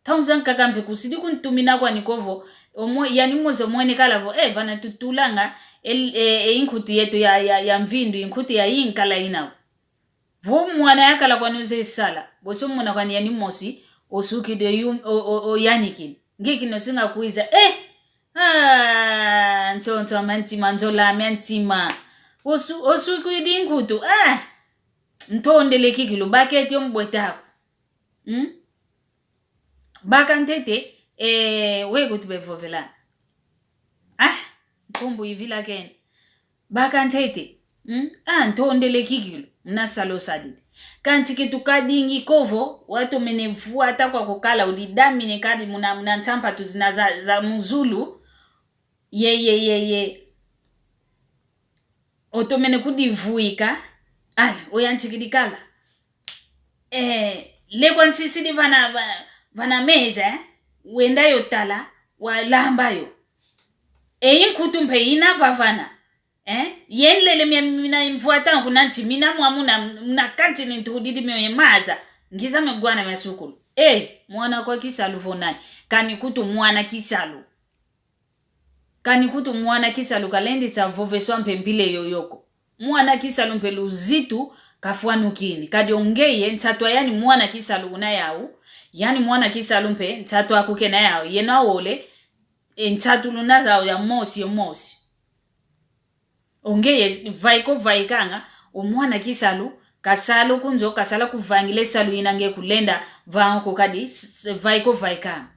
Taunza nkaka mpe kusidi kuntumina kwani ko vo, omo, yani mosi omwene kala vo, eh, vana tutulanga, el-, e, e, inkutu yeto ya, ya, ya mvindu, inkutu ya inkala ina vo. Vo mwana yakala kwani uze sala, bosi omona kwani yani mosi, osukidi oyu-, o, o, oyanikini. Nge kina osinga kwiza, eh! Ah, ntsonso a mia ntima, nzola a mia ntima. Osu-, osukidi nkutu, ah! Ntondele kikilu, baketi ombwetako. Hmm? Baka ntete, eh, weko tubevovela. Ah, nkumbu ivila kene. Baka ntete. Hmm? Ah, ntondele kikilu. Muna sala osadidi. Kanti ke tukadingi ko vo, watomene vwata kwa kukala, udidamine kadi muna, muna nsampatu zina za, za mu zulu. Ye, ye, ye, ye. Otomene kudivwika. Ai, oyantikidi kala. Eh, lekwa ntisidi vana, va-, vana meza, eh? Wenda yo tala, walamba yo. E inkutu mpe ina vavana. Eh? Yenlele mia mina imvwata kuna nti mina mwa muna, muna kanti ni ntudidi mio ye maza. Ngiza megwana mia sukulu. Eh, mwana kwa kisalu vo nani? Kani kutu mwana kisalu. Kani kutu mwana kisalu kalendi sa voveswa mpe mpila yoyo ko. Mwana kisalu mpe luzitu kafwanukini. Kadi ongeye nsatu a yani mwana kisalu una yau, yani mwana kisalu mpe nsatu aku kena yau, yena ole, e nsatu luna zau ya mosi, ya mosi. Ongeye vaika ovaikanga, o mwana kisalu, kasala ku nzo, kasala kuvangila e salu ina nge kulenda vanga ko kadi, s-, s-, vaika ovaikanga.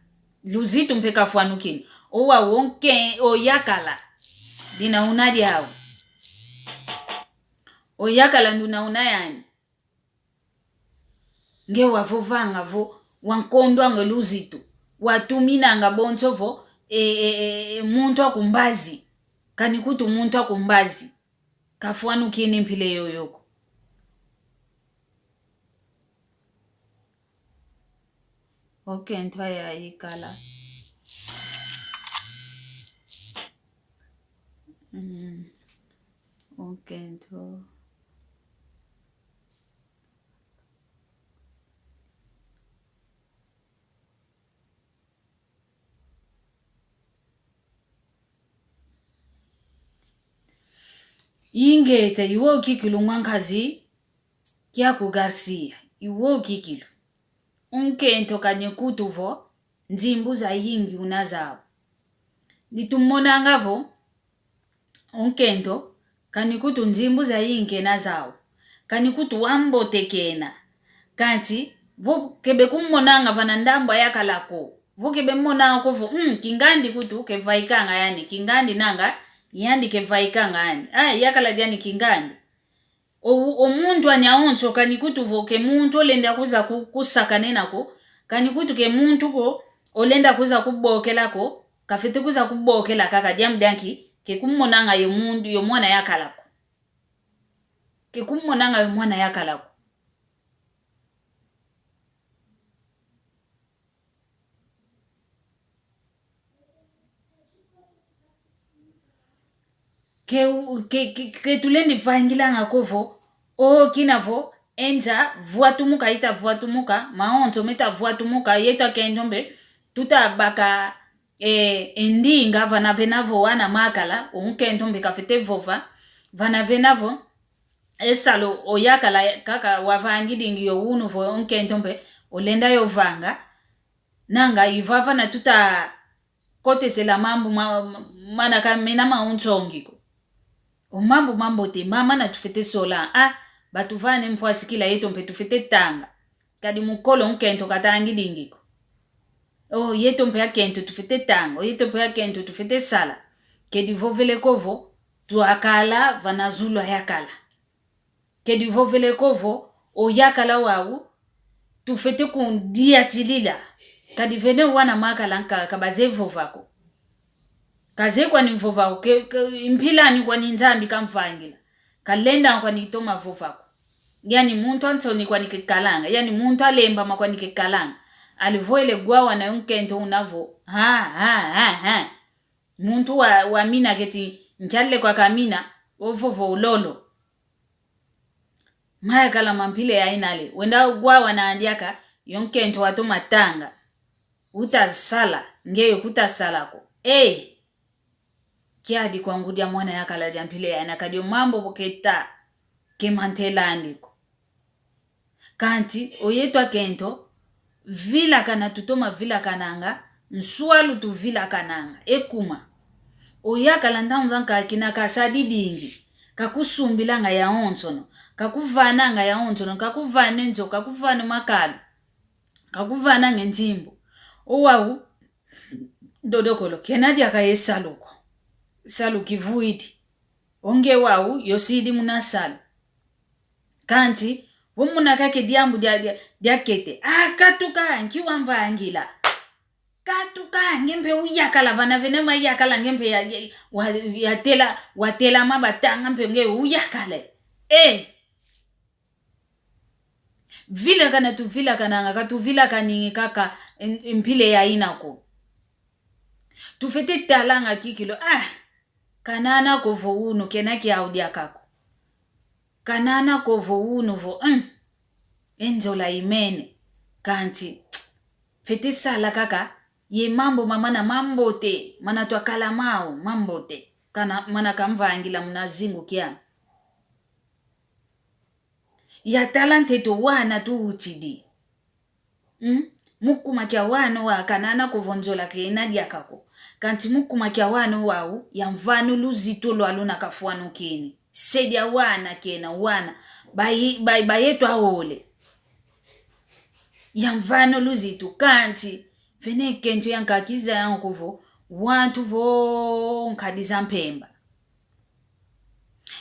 Luzitu mpe kafwanukini. Owau onke-, oyakala. Dina una diau. Oyakala nduna una yani. Nge wavovanga vo, wankondwanga luzitu, watuminanga bonso vo, e, e, e, e, muntu aku mbazi, kani kutu muntu aku mbazi, kafwanukini mpila yoyo ko. Okento aya ikala. Mm. Okento. Ingeta, iwo kikilu ngwa nkazi, kia ku Garcia, iwo kikilu. Unkento kani kutu vo, nzimbu zayingi una zau. Ditumonanga vo, unkento, kani kutu nzimbu zayingi kena zau. Kani kutu wambote kena. Kansi, vo kebe kumonanga vana ndambu ayakala ko. Vo kebe monanga ko vo, mm, kingandi kutu kevaikanga yani, kingandi nanga, yandi kevaikanga yani. Ah, yakala diani kingandi. O, o muntu anya onso kani kutu vo ke muntu olenda kwiza ku, kusakanena ko, kani kutu ke muntu ko olenda kwiza kubokela ko, kafwete kwiza kubokela kaka diambu dianki, ke kumonanga yo mundu, yo mwana yakala ko. Ke kumonanga yo mwana yakala ko. Ke, ke, ke, ke tulendi vangilanga ko vo, o kina vo, e nza vwatumuka, ita vwatumuka, maonso meta vwatumuka, yeto akento mpe, tuta baka, e, e ndinga, vana vena vo wana makala, o nkento mpe kafwete vova, vana vena vo, e salu oyakala kaka wavangidingi yo unu vo o nkento mpe, olenda yo vanga, nanga ivava na tuta kotesela mambu ma, ma, mana ka mena ma unsongi ko. O mambu mambote, ma, mana tufwete sola, ah, batuvane mpwasikila yeto mpe tufwete tanga. Kadi mukolo nkento katangidingi ko. O, yeto mpe akento tufwete tanga, o, yeto mpe akento tufwete sala. Ke divovele ko vo, twakala vana zulu ayakala. Ke divovele ko vo, oyakala wau, tufwete kundiatilila. Kadi vene wana makala nka, ka bazeye vova ko. Kazeye kwani vova ko, ke, ke, mpilani kwani Nzambi kamvangila. Kalenda kwani toma vova ko. Yani muntu a nsoni kwani kekalanga, yani muntu a lembama kwani kekalanga. Alivwele gwawana yo nkento una vo, ha, ha, ha, ha. Muntu wa, wamina keti nkialile kwa kamina, ovovo ulolo. Mayakala ma mpila ya ina le, wenda gwawana diaka, yo nkento watoma tanga. Uta sala, ngeye kuta sala ko. Eh! Kiadi kwa ngudi a mwana yakala dia mpila ya ina kadi o mambu bo keta, ke mantelandi ko. Kanti, oyeto akento, vilakana tutoma vilakananga, nswalu tuvilakananga, ekuma. Oyakala ntangu zankaka kina kasadidingi, kakusumbilanga yawonsono, kakuvananga yawonsono, kakuvane nzo, kakuvane makalu, kakuvanange nzimbu. Owau, dodokolo, kena diaka ye salu ko. Salu kivwidi. Onge wau, yosidi muna salu. Kanti, vo muna kake diambu dia, dia, diakete. Ah, katuka, nki wamvangila. Katuka, nge mpe uyakala, vana vene mayakala, nge mpe ya, ya, wa, yatela, watela mabatanga mpe nge uyakale. Eh! Vilakana tuvilakananga, katuvilakaningi kaka m-, mpila ya ina ko. Tufete talanga kikilu, ah, kanana ko vo unu, kena kiau diaka ko. Kanana ko vo unu vo, mm, e nzola imene. Kanti, fete sala kaka, ye mambu mamana mambote, mana twakala mau, mambote. Kana, mana kamvangila muna zingu kiame. Yatala ntete o wana tuutidi. Mm? Mu kuma kia wana wa kanana ko vo nzola kena diaka ko. Kanti mu kuma kia wana wau, yamvana luzitu lwa luna kafwanukini. Se dia wana kena wana. Bayi, bayi, bayeto awole. Yamvana luzitu kanti. Vene kento yankaka kizaya ko vo. Wantu vo nkadi za mpemba.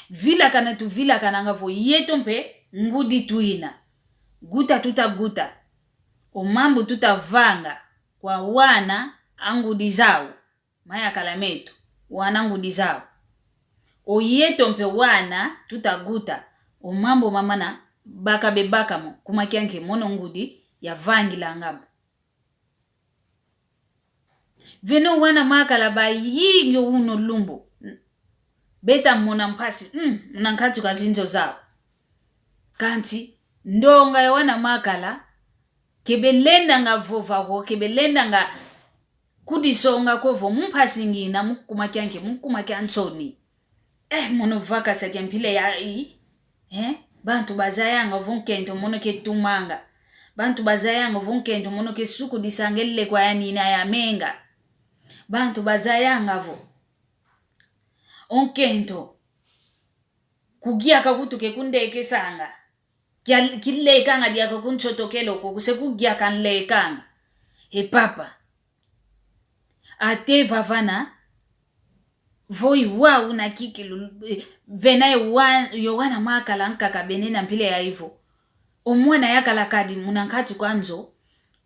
Vilakana tuvilakananga vo yeto mpe ngudi twina. Guta tutaguta. O mambu tutavanga kwa wana a ngudi zau. Mayakala meto. Wana ngudi zau. O yeto mpe wana tutaguta. O mambu mamana baka bebaka mo. Kuma kianke mono ngudi yavangilanga mo. Vene o wana makala bayingi o uno lumbu. Beta mona mpasi, mm, muna nkati kwa zinzo zau. Kanti, ndonga ya wana makala, ke belendanga vova ko, ke belendanga kudisonga ko vo mu mpasi ngina, mu kuma kianke, mu kuma kia nsoni. Eh, mono vakasa kia mpila ya i. Eh, bantu bazayanga vo nkento mono ke tumanga. Bantu bazayanga vo nkento mono ke sukudisanga e lekwa ya nina ya menga. Bantu bazayanga vo o nkento kugiaka kutu ke kundekesanga. Kia, kilekanga diaka kunsotokelo ko, kuse kugiaka nlekanga. He papa. Ate vavana, vo i wau na kikilu, vena yo wa-, yo wana makala nkaka bene na mpila ya ivo. O mwana yakala kadi muna nkati kwa nzo,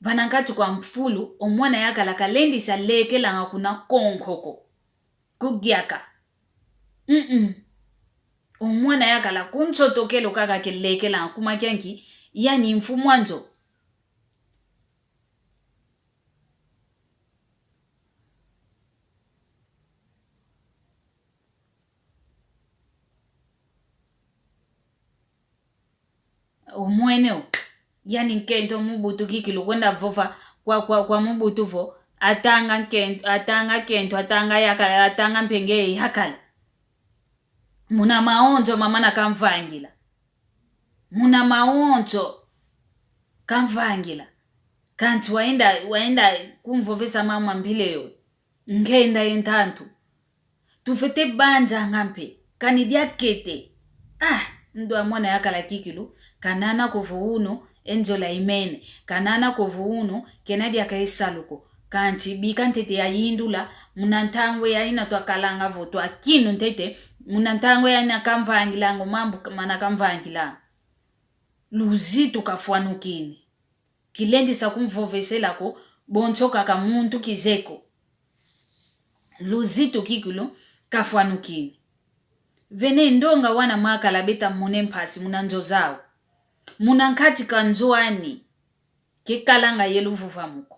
vana nkati kwa mfulu, o mwana yakala kalendisa lekelanga kuna konkoko. Kugiaka. Mm-mm. O mwana yakala kunsotokelo kaka ke lekelanga kuma kianki, yani mfumu a nzo. Omwene o. Yani nkento Mobutu kikilu kwenda vova kwa, kwa, kwa Mobutu vo, atanga nkento, atanga kento, atanga yakala, atanga mpe ngeye yakala. Muna mawonso mamana kamvangila. Muna mawonso kamvangila. Kansi waenda, waenda kumvovesa mama mpila yoyo. Nkenda ye ntantu. Tufwete banzanga mpe. Kani diakete. Ah, ndo a mwana yakala kikilu. Kanana ko vo unu, e nzola imene. Kanana ko vo unu, kena diaka e salu ko. Kansi bika ntete yayindula, muna ntangwa yayina twakalanga vo twakinu ntete, muna ntangwa yayina kamvangilanga o mambu mana kamvangilanga. Luzitu kafwanukini. Kilendisa kumvovesela ko, bonso kaka muntu kize ko. Luzitu kikilu kafwanukini. Vene ndonga wana makala beta mone mpasi muna nzo zau. Muna nkati ka nzo ani, kekalanga ye luvuvamu ko.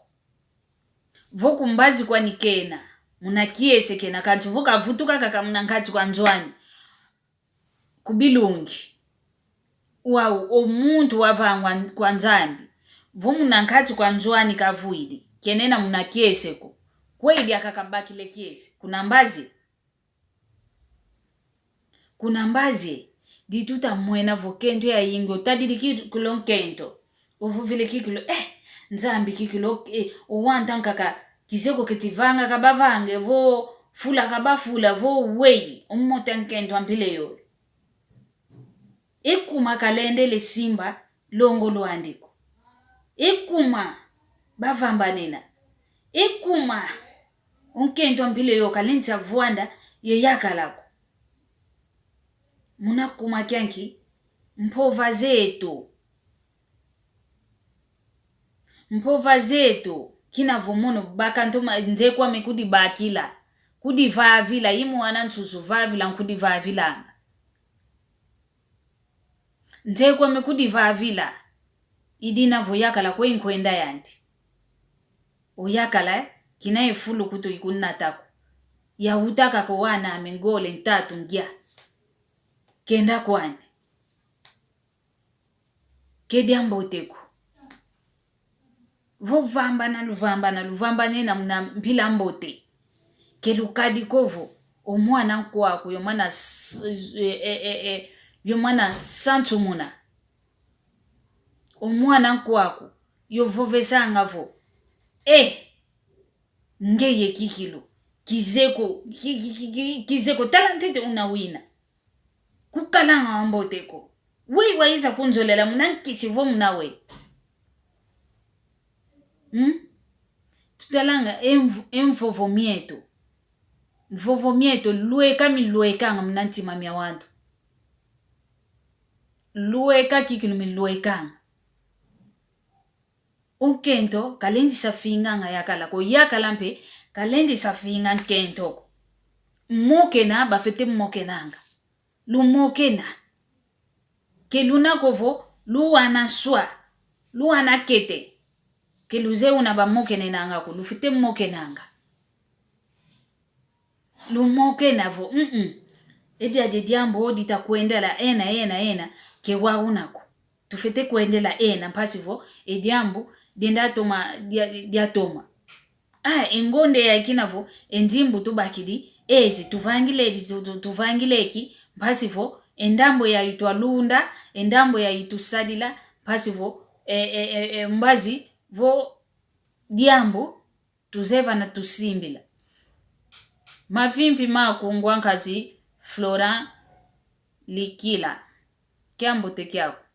Vo ku mbazi kwani kena, muna kiese kena, kanti vo kavutuka kaka muna nkati kwa nzo ani, ku bilungi. Wau, o muntu wavangwa kwa Nzambi. Vo muna nkati kwa nzo ani kavwidi, kenena muna kiese ko. Kwei diaka kabakile kiese, kuna mbazi. Kuna mbazi, di tuta mwena vo nkento yayingi, otadidi kikilu nkento. Ovovele kikilu, eh, Nzambi kikilu, eh, owanta nkaka, kizeko keti vanga kabavange, vo fula kabafula, vo weyi, omota nkento a mpila yoyo. E kuma kalendele simba longo lwandi ko. E kuma bavambanena. E kuma o nkento a mpila yoyo kalendi sa vwanda ye yakala ko. Muna kuma kianki mpova zeto. Mpova zeto, kina vo mono baka ntoma nze kwame kudibakila, kudivavila, i mwana nsusu vavila nkudivavilanga. Nze kwame kudivavila, i dina vo yakala kwe nkwenda yandi. Oyakala, kina ye fulu kutu ikunata ko. Yawuta kaka o wana ame ngole ntatu ngia. Kenda kwani. Ke diambote ko. Vo vambana, luvambana, luvambanena muna mpila mbote. Ke lukadi ko vo, o mwana nkwaku, yo mwana s-, e, e, e, e, yo mwana sansumuna. O mwana nkwaku, yo vovesanga vo, eh, ngeye kikilu, kizeko, ki, ki, ki, ki, kizeko, tala ntete una wina. Kukalanga wa mbote ko. Weyi wayiza kunzolela muna nkisi vo muna we. Hmm? Tutalanga e mv-, e mvovo mieto. Mvovo mieto, lweka milwekanga muna ntima mia wantu. Lweka kikilu milwekanga. O nkento, kalendi sa finganga yakala ko, yakala mpe, kalendi sa finga nkento ko. Mokena, bafwete mokenanga. Lumokena. Ke luna ko vo, luwana nswa, luwana kete. Ke luzeye una bamokenenanga ko, lufwete mokenanga. Lumokena vo, mm-mm. E diadi diambu dita kwendela ena, ena, ena, ke wau una ko. Tufwete kwendela ena, mpasi vo, e diambu, dienda toma, dia, diatoma. Ah, e ngonde ya kina vo, e nzimbu tubakidi, ezi, tuvangile, ezi, tu, tu, tuvangile eki, mpasi vo, e ndambu yayi twalunda, e ndambu yayi tusadila, mpasi vo, e, e, e, e, mbazi, vo, diambu, tuzeye vana tusimbila. Mavimpi maku ngwa nkazi Florent Likila. Kiambote kiaku.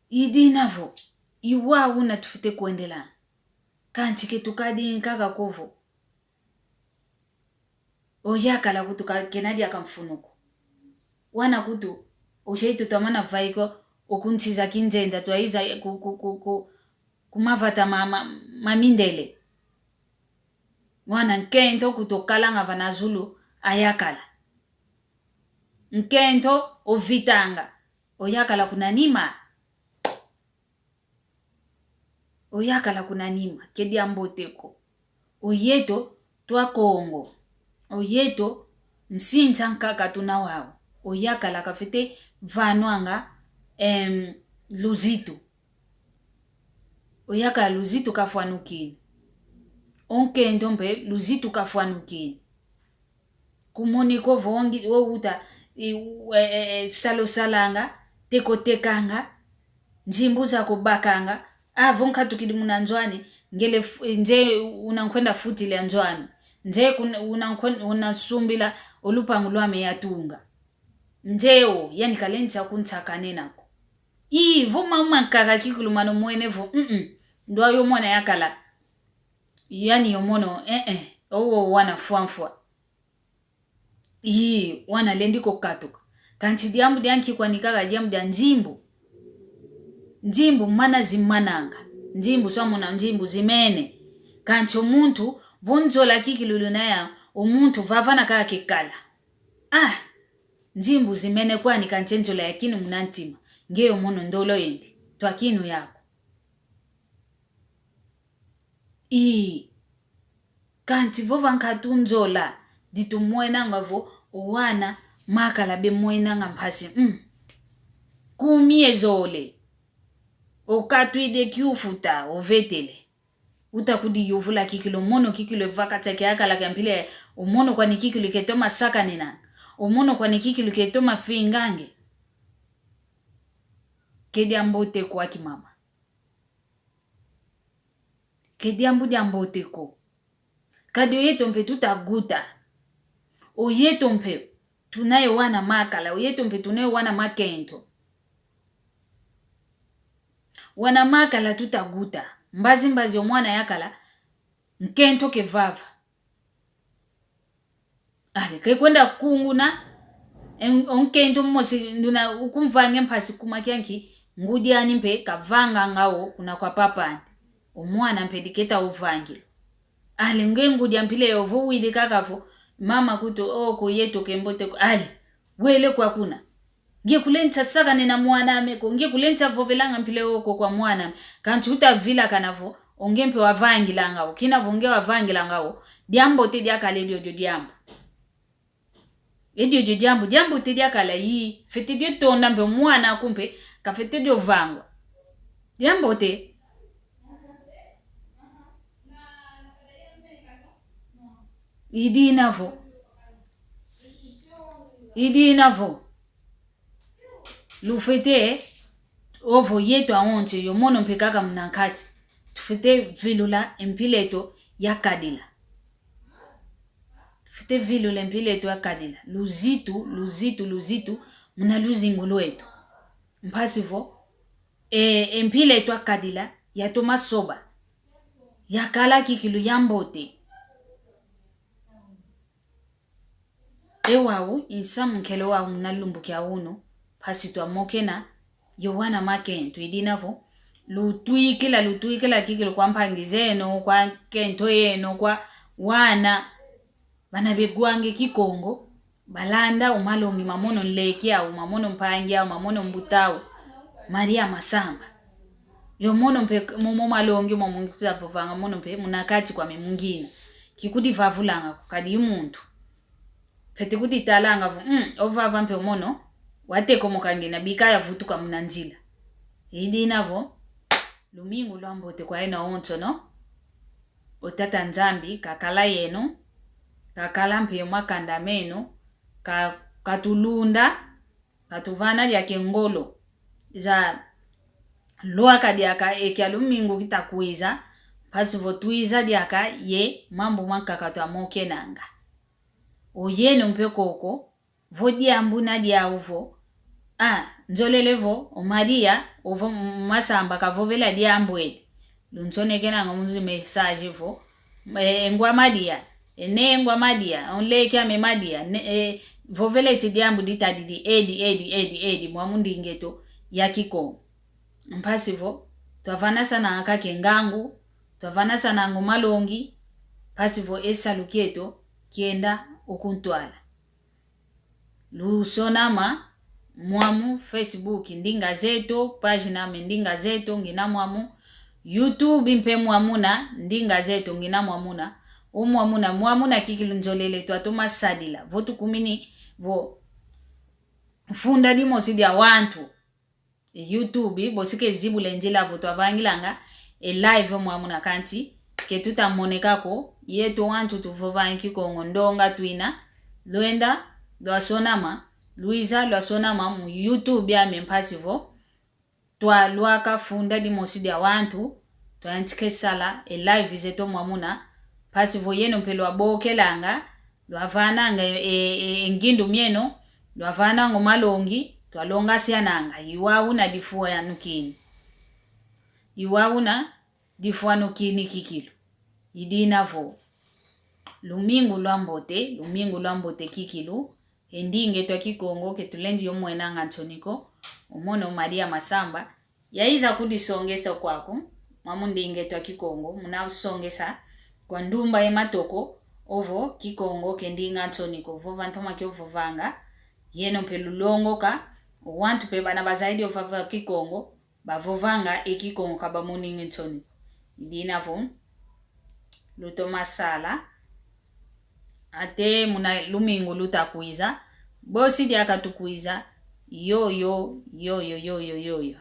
I dina vo, i wau una tufwete kwendela. Kansi ke tukadi nkaka ko vo. Oyakala kutu ka, kena diaka mfunu ko. Wana kutu, oshei tutamana vaiko, okunsiza kinzenda, twaiza ku, ku, ku, ku, ku mavata ma, ma, ma mindele. Wana nkento kutu okalanga vana zulu, ayakala. Nkento ovitanga, oyakala kuna nima. Oyakala kuna nima, ke diambote ko. Oyeto twa Kongo. Oyeto nsinsa nkaka tuna wau. Oyakala kafwete vanwanga, em, luzitu. Oyakala luzitu kafwanukini. O nkento mpe luzitu kafwanukini. Kumoni ko vongi, wo uta, i, e, e, e, sala osalanga, teka otekanga, nzimbu zako obakanga, a vo nkatukidi muna nzo ani, ngele fu-, nze una nkwenda futila nzo ami, nze kun-, una nkwen-, una sumbila o lupangu lwame yatunga. Nze o, yani kalensa kunsakanena ko. I, vo mama nkaka kikulumano mwene vo, mm, mm, ndwa yo mwana yakala. Yani yo mono, eh, eh, owo wana fwamfwa. Ii, wana lendi ko katuka. Kansi diambu dia nki kwani kaka diambu dia nzimbu. Nzimbu mana zimananga. Nzimbu swamuna nzimbu zimene. Kansi o muntu, vo nzola kikilu luna ya, o muntu vavana kaka kikala. Ah! Nzimbu zimene kwani kanti e nzola yakinu muna ntima. Nge yo mono ndolo yandi. Twakinu yaku. Ii. Kanti vova nkatu nzola, ditumwenanga vo, o wana, makala bemwenanga mpasi. Mm. Kumi ezole. Okatwidi e kiufu ta, ovetele. Uta kudiyuvula kikilu, o mono kikilu e vaka tseke akala kia mpila, o mono kwani kikilu ketoma sakanina. O mono kwani kikilu ketoma fingange. Ke diambote ko aki mama. Ke diambu diambote ko. Kadi oyeto mpe tuta guta. Oyeto mpe tuna ye wana makala, oyeto mpe tuna ye wana makento. Wana makala tuta guta. Mbazi mbazi o mwana yakala, nkento ke vava. Ale, ke kwenda kunguna, en-, o nkento mosi nduna ukumvange mpasi kuma kianki, ngudi ani mpe kavanganga o kuna kwa papa ani. O mwana mpe diketa uvangila. Ale, nge ngudi a mpila yo vo widi kaka vo, mama kutu, o, ko yeto ke mbote ko. Ale, wele kwa kuna. Nge kulenta sakanina mwan'ame ko, nge kulenta vovelanga mpila yo ko kwa mwan'ame. Kanti uta vilakana vo, o nge mpe wavangilanga o, kina vo nge wavangilanga o, diambote diakala e diodio diambu. E diodio diambu, diambote diakala yi, fwete dio tonda mpe o mwana aku mpe, kafwete dio vangwa. Diambote. I dina vo. I dina vo. Lufwete, ovo yeto awonso, yo mono mpe kaka muna nkati. Tufwete vilula e mpila eto yakadila. Tufwete vilula e mpila eto yakadila. Luzitu, luzitu, luzitu, muna luzingu lweto. Mpasi vo, e, e mpila eto yakadila, yatoma soba. Yakala kikilu yambote. E wau, i nsamu nkele wau muna lumbu kia unu, mpasi twamokena, yo wana makento, i dina vo, lutwikila, lutwikila kikilu kwa mpangi zeno, kwa nkento yeno, kwa wana, bana begwange Kikongo, balanda o malongi ma mono nleki au, ma mono mpangi au, ma mono mbuta au, Maria Masamba. Yo mono mpe momo malongi momo ngiza vovanga mono mpe muna kati kwame mungina. Kikudivavulanga ko kadi i muntu. Fwete kuditalanga vo, mm, ovava mpe o mono, watekomoka ngina bika yavutuka muna nzila. I dina vo, lumingu lwambote kwa yeno awonsono, o Tata Nzambi, kakala yeno, kakala mpe yo makanda meno, ka, katulunda, katuvana diaka e ngolo za lwaka diaka e kia lumingu kita kwiza, mpasi vo twiza diaka ye mambu mankaka twamokenanga. O yeno mpe koko, vo diambu na diau vo, ah, nzolele vo, o Maria, ovo m-, Masamba kavovela diambu edi. Lunsonekenanga mu zi message vo, e, e ngwa Maria, e ne ngwa Maria, o nleki ame Maria, ne, e, vovele ti diambu ditadidi edi, edi, edi, edi, mwa mu ndinga eto ya Kikongo. Mpasi vo, twavanasananga kaka e ngangu, twavanasananga o malongi, mpasi vo e salu kieto kienda o kuntwala. Lusonama, mwamu Facebook Ndinga Zeto, pagina ame Ndinga Zeto, ngina mwamu. YouTube mpe mwamuna, Ndinga Zeto, ngina mwamuna. O mwamuna, mwamuna kikilu nzolele twatoma sadila. Vo tukumini, vo funda dimosi dia wantu. E YouTube, bosi ke zibula e nzila vo twavangilanga e live mwamuna kanti, ke tuta moneka ko, yeto wantu tuvovanga Kikongo ndonga twina, lwenda, lwasonama, lwiza, lwasonama mu YouTube ame mpasi vo twalwaka funda dimosi dia wantu, twayantika e sala e live zeto mwamuna, mpasi vo yeno mpe lwabokelanga, lwavananga e, e, e, e ngindu mieno, lwavananga o malongi, twalongasiananga, i wau una difwanukini. I wau una difwanukini kikilu. I dina vo, lumingu lwambote, lumingu lwambote kikilu, e ndinga eto a Kikongo ke tulendi yo mwenanga nsoni ko, o mono Maria Masamba, yaiza kudisongesa kwaku, mwa mu ndinga eto a Kikongo, muna usongesa kwa ndumba ye matoko, ovo Kikongo ke ndinga nsoni ko, vova ntoma kio vovanga, Yeno mpe lulongoka, wantu mpe bana bazayidi ovava Kikongo, bavovanga e Kikongo ka bamoningi nsoni. Dina vo lutoma sala, ate muna lumingu luta kwiza, bosi diaka tukwiza, yoyo, yoyo, yoyo, yoyo.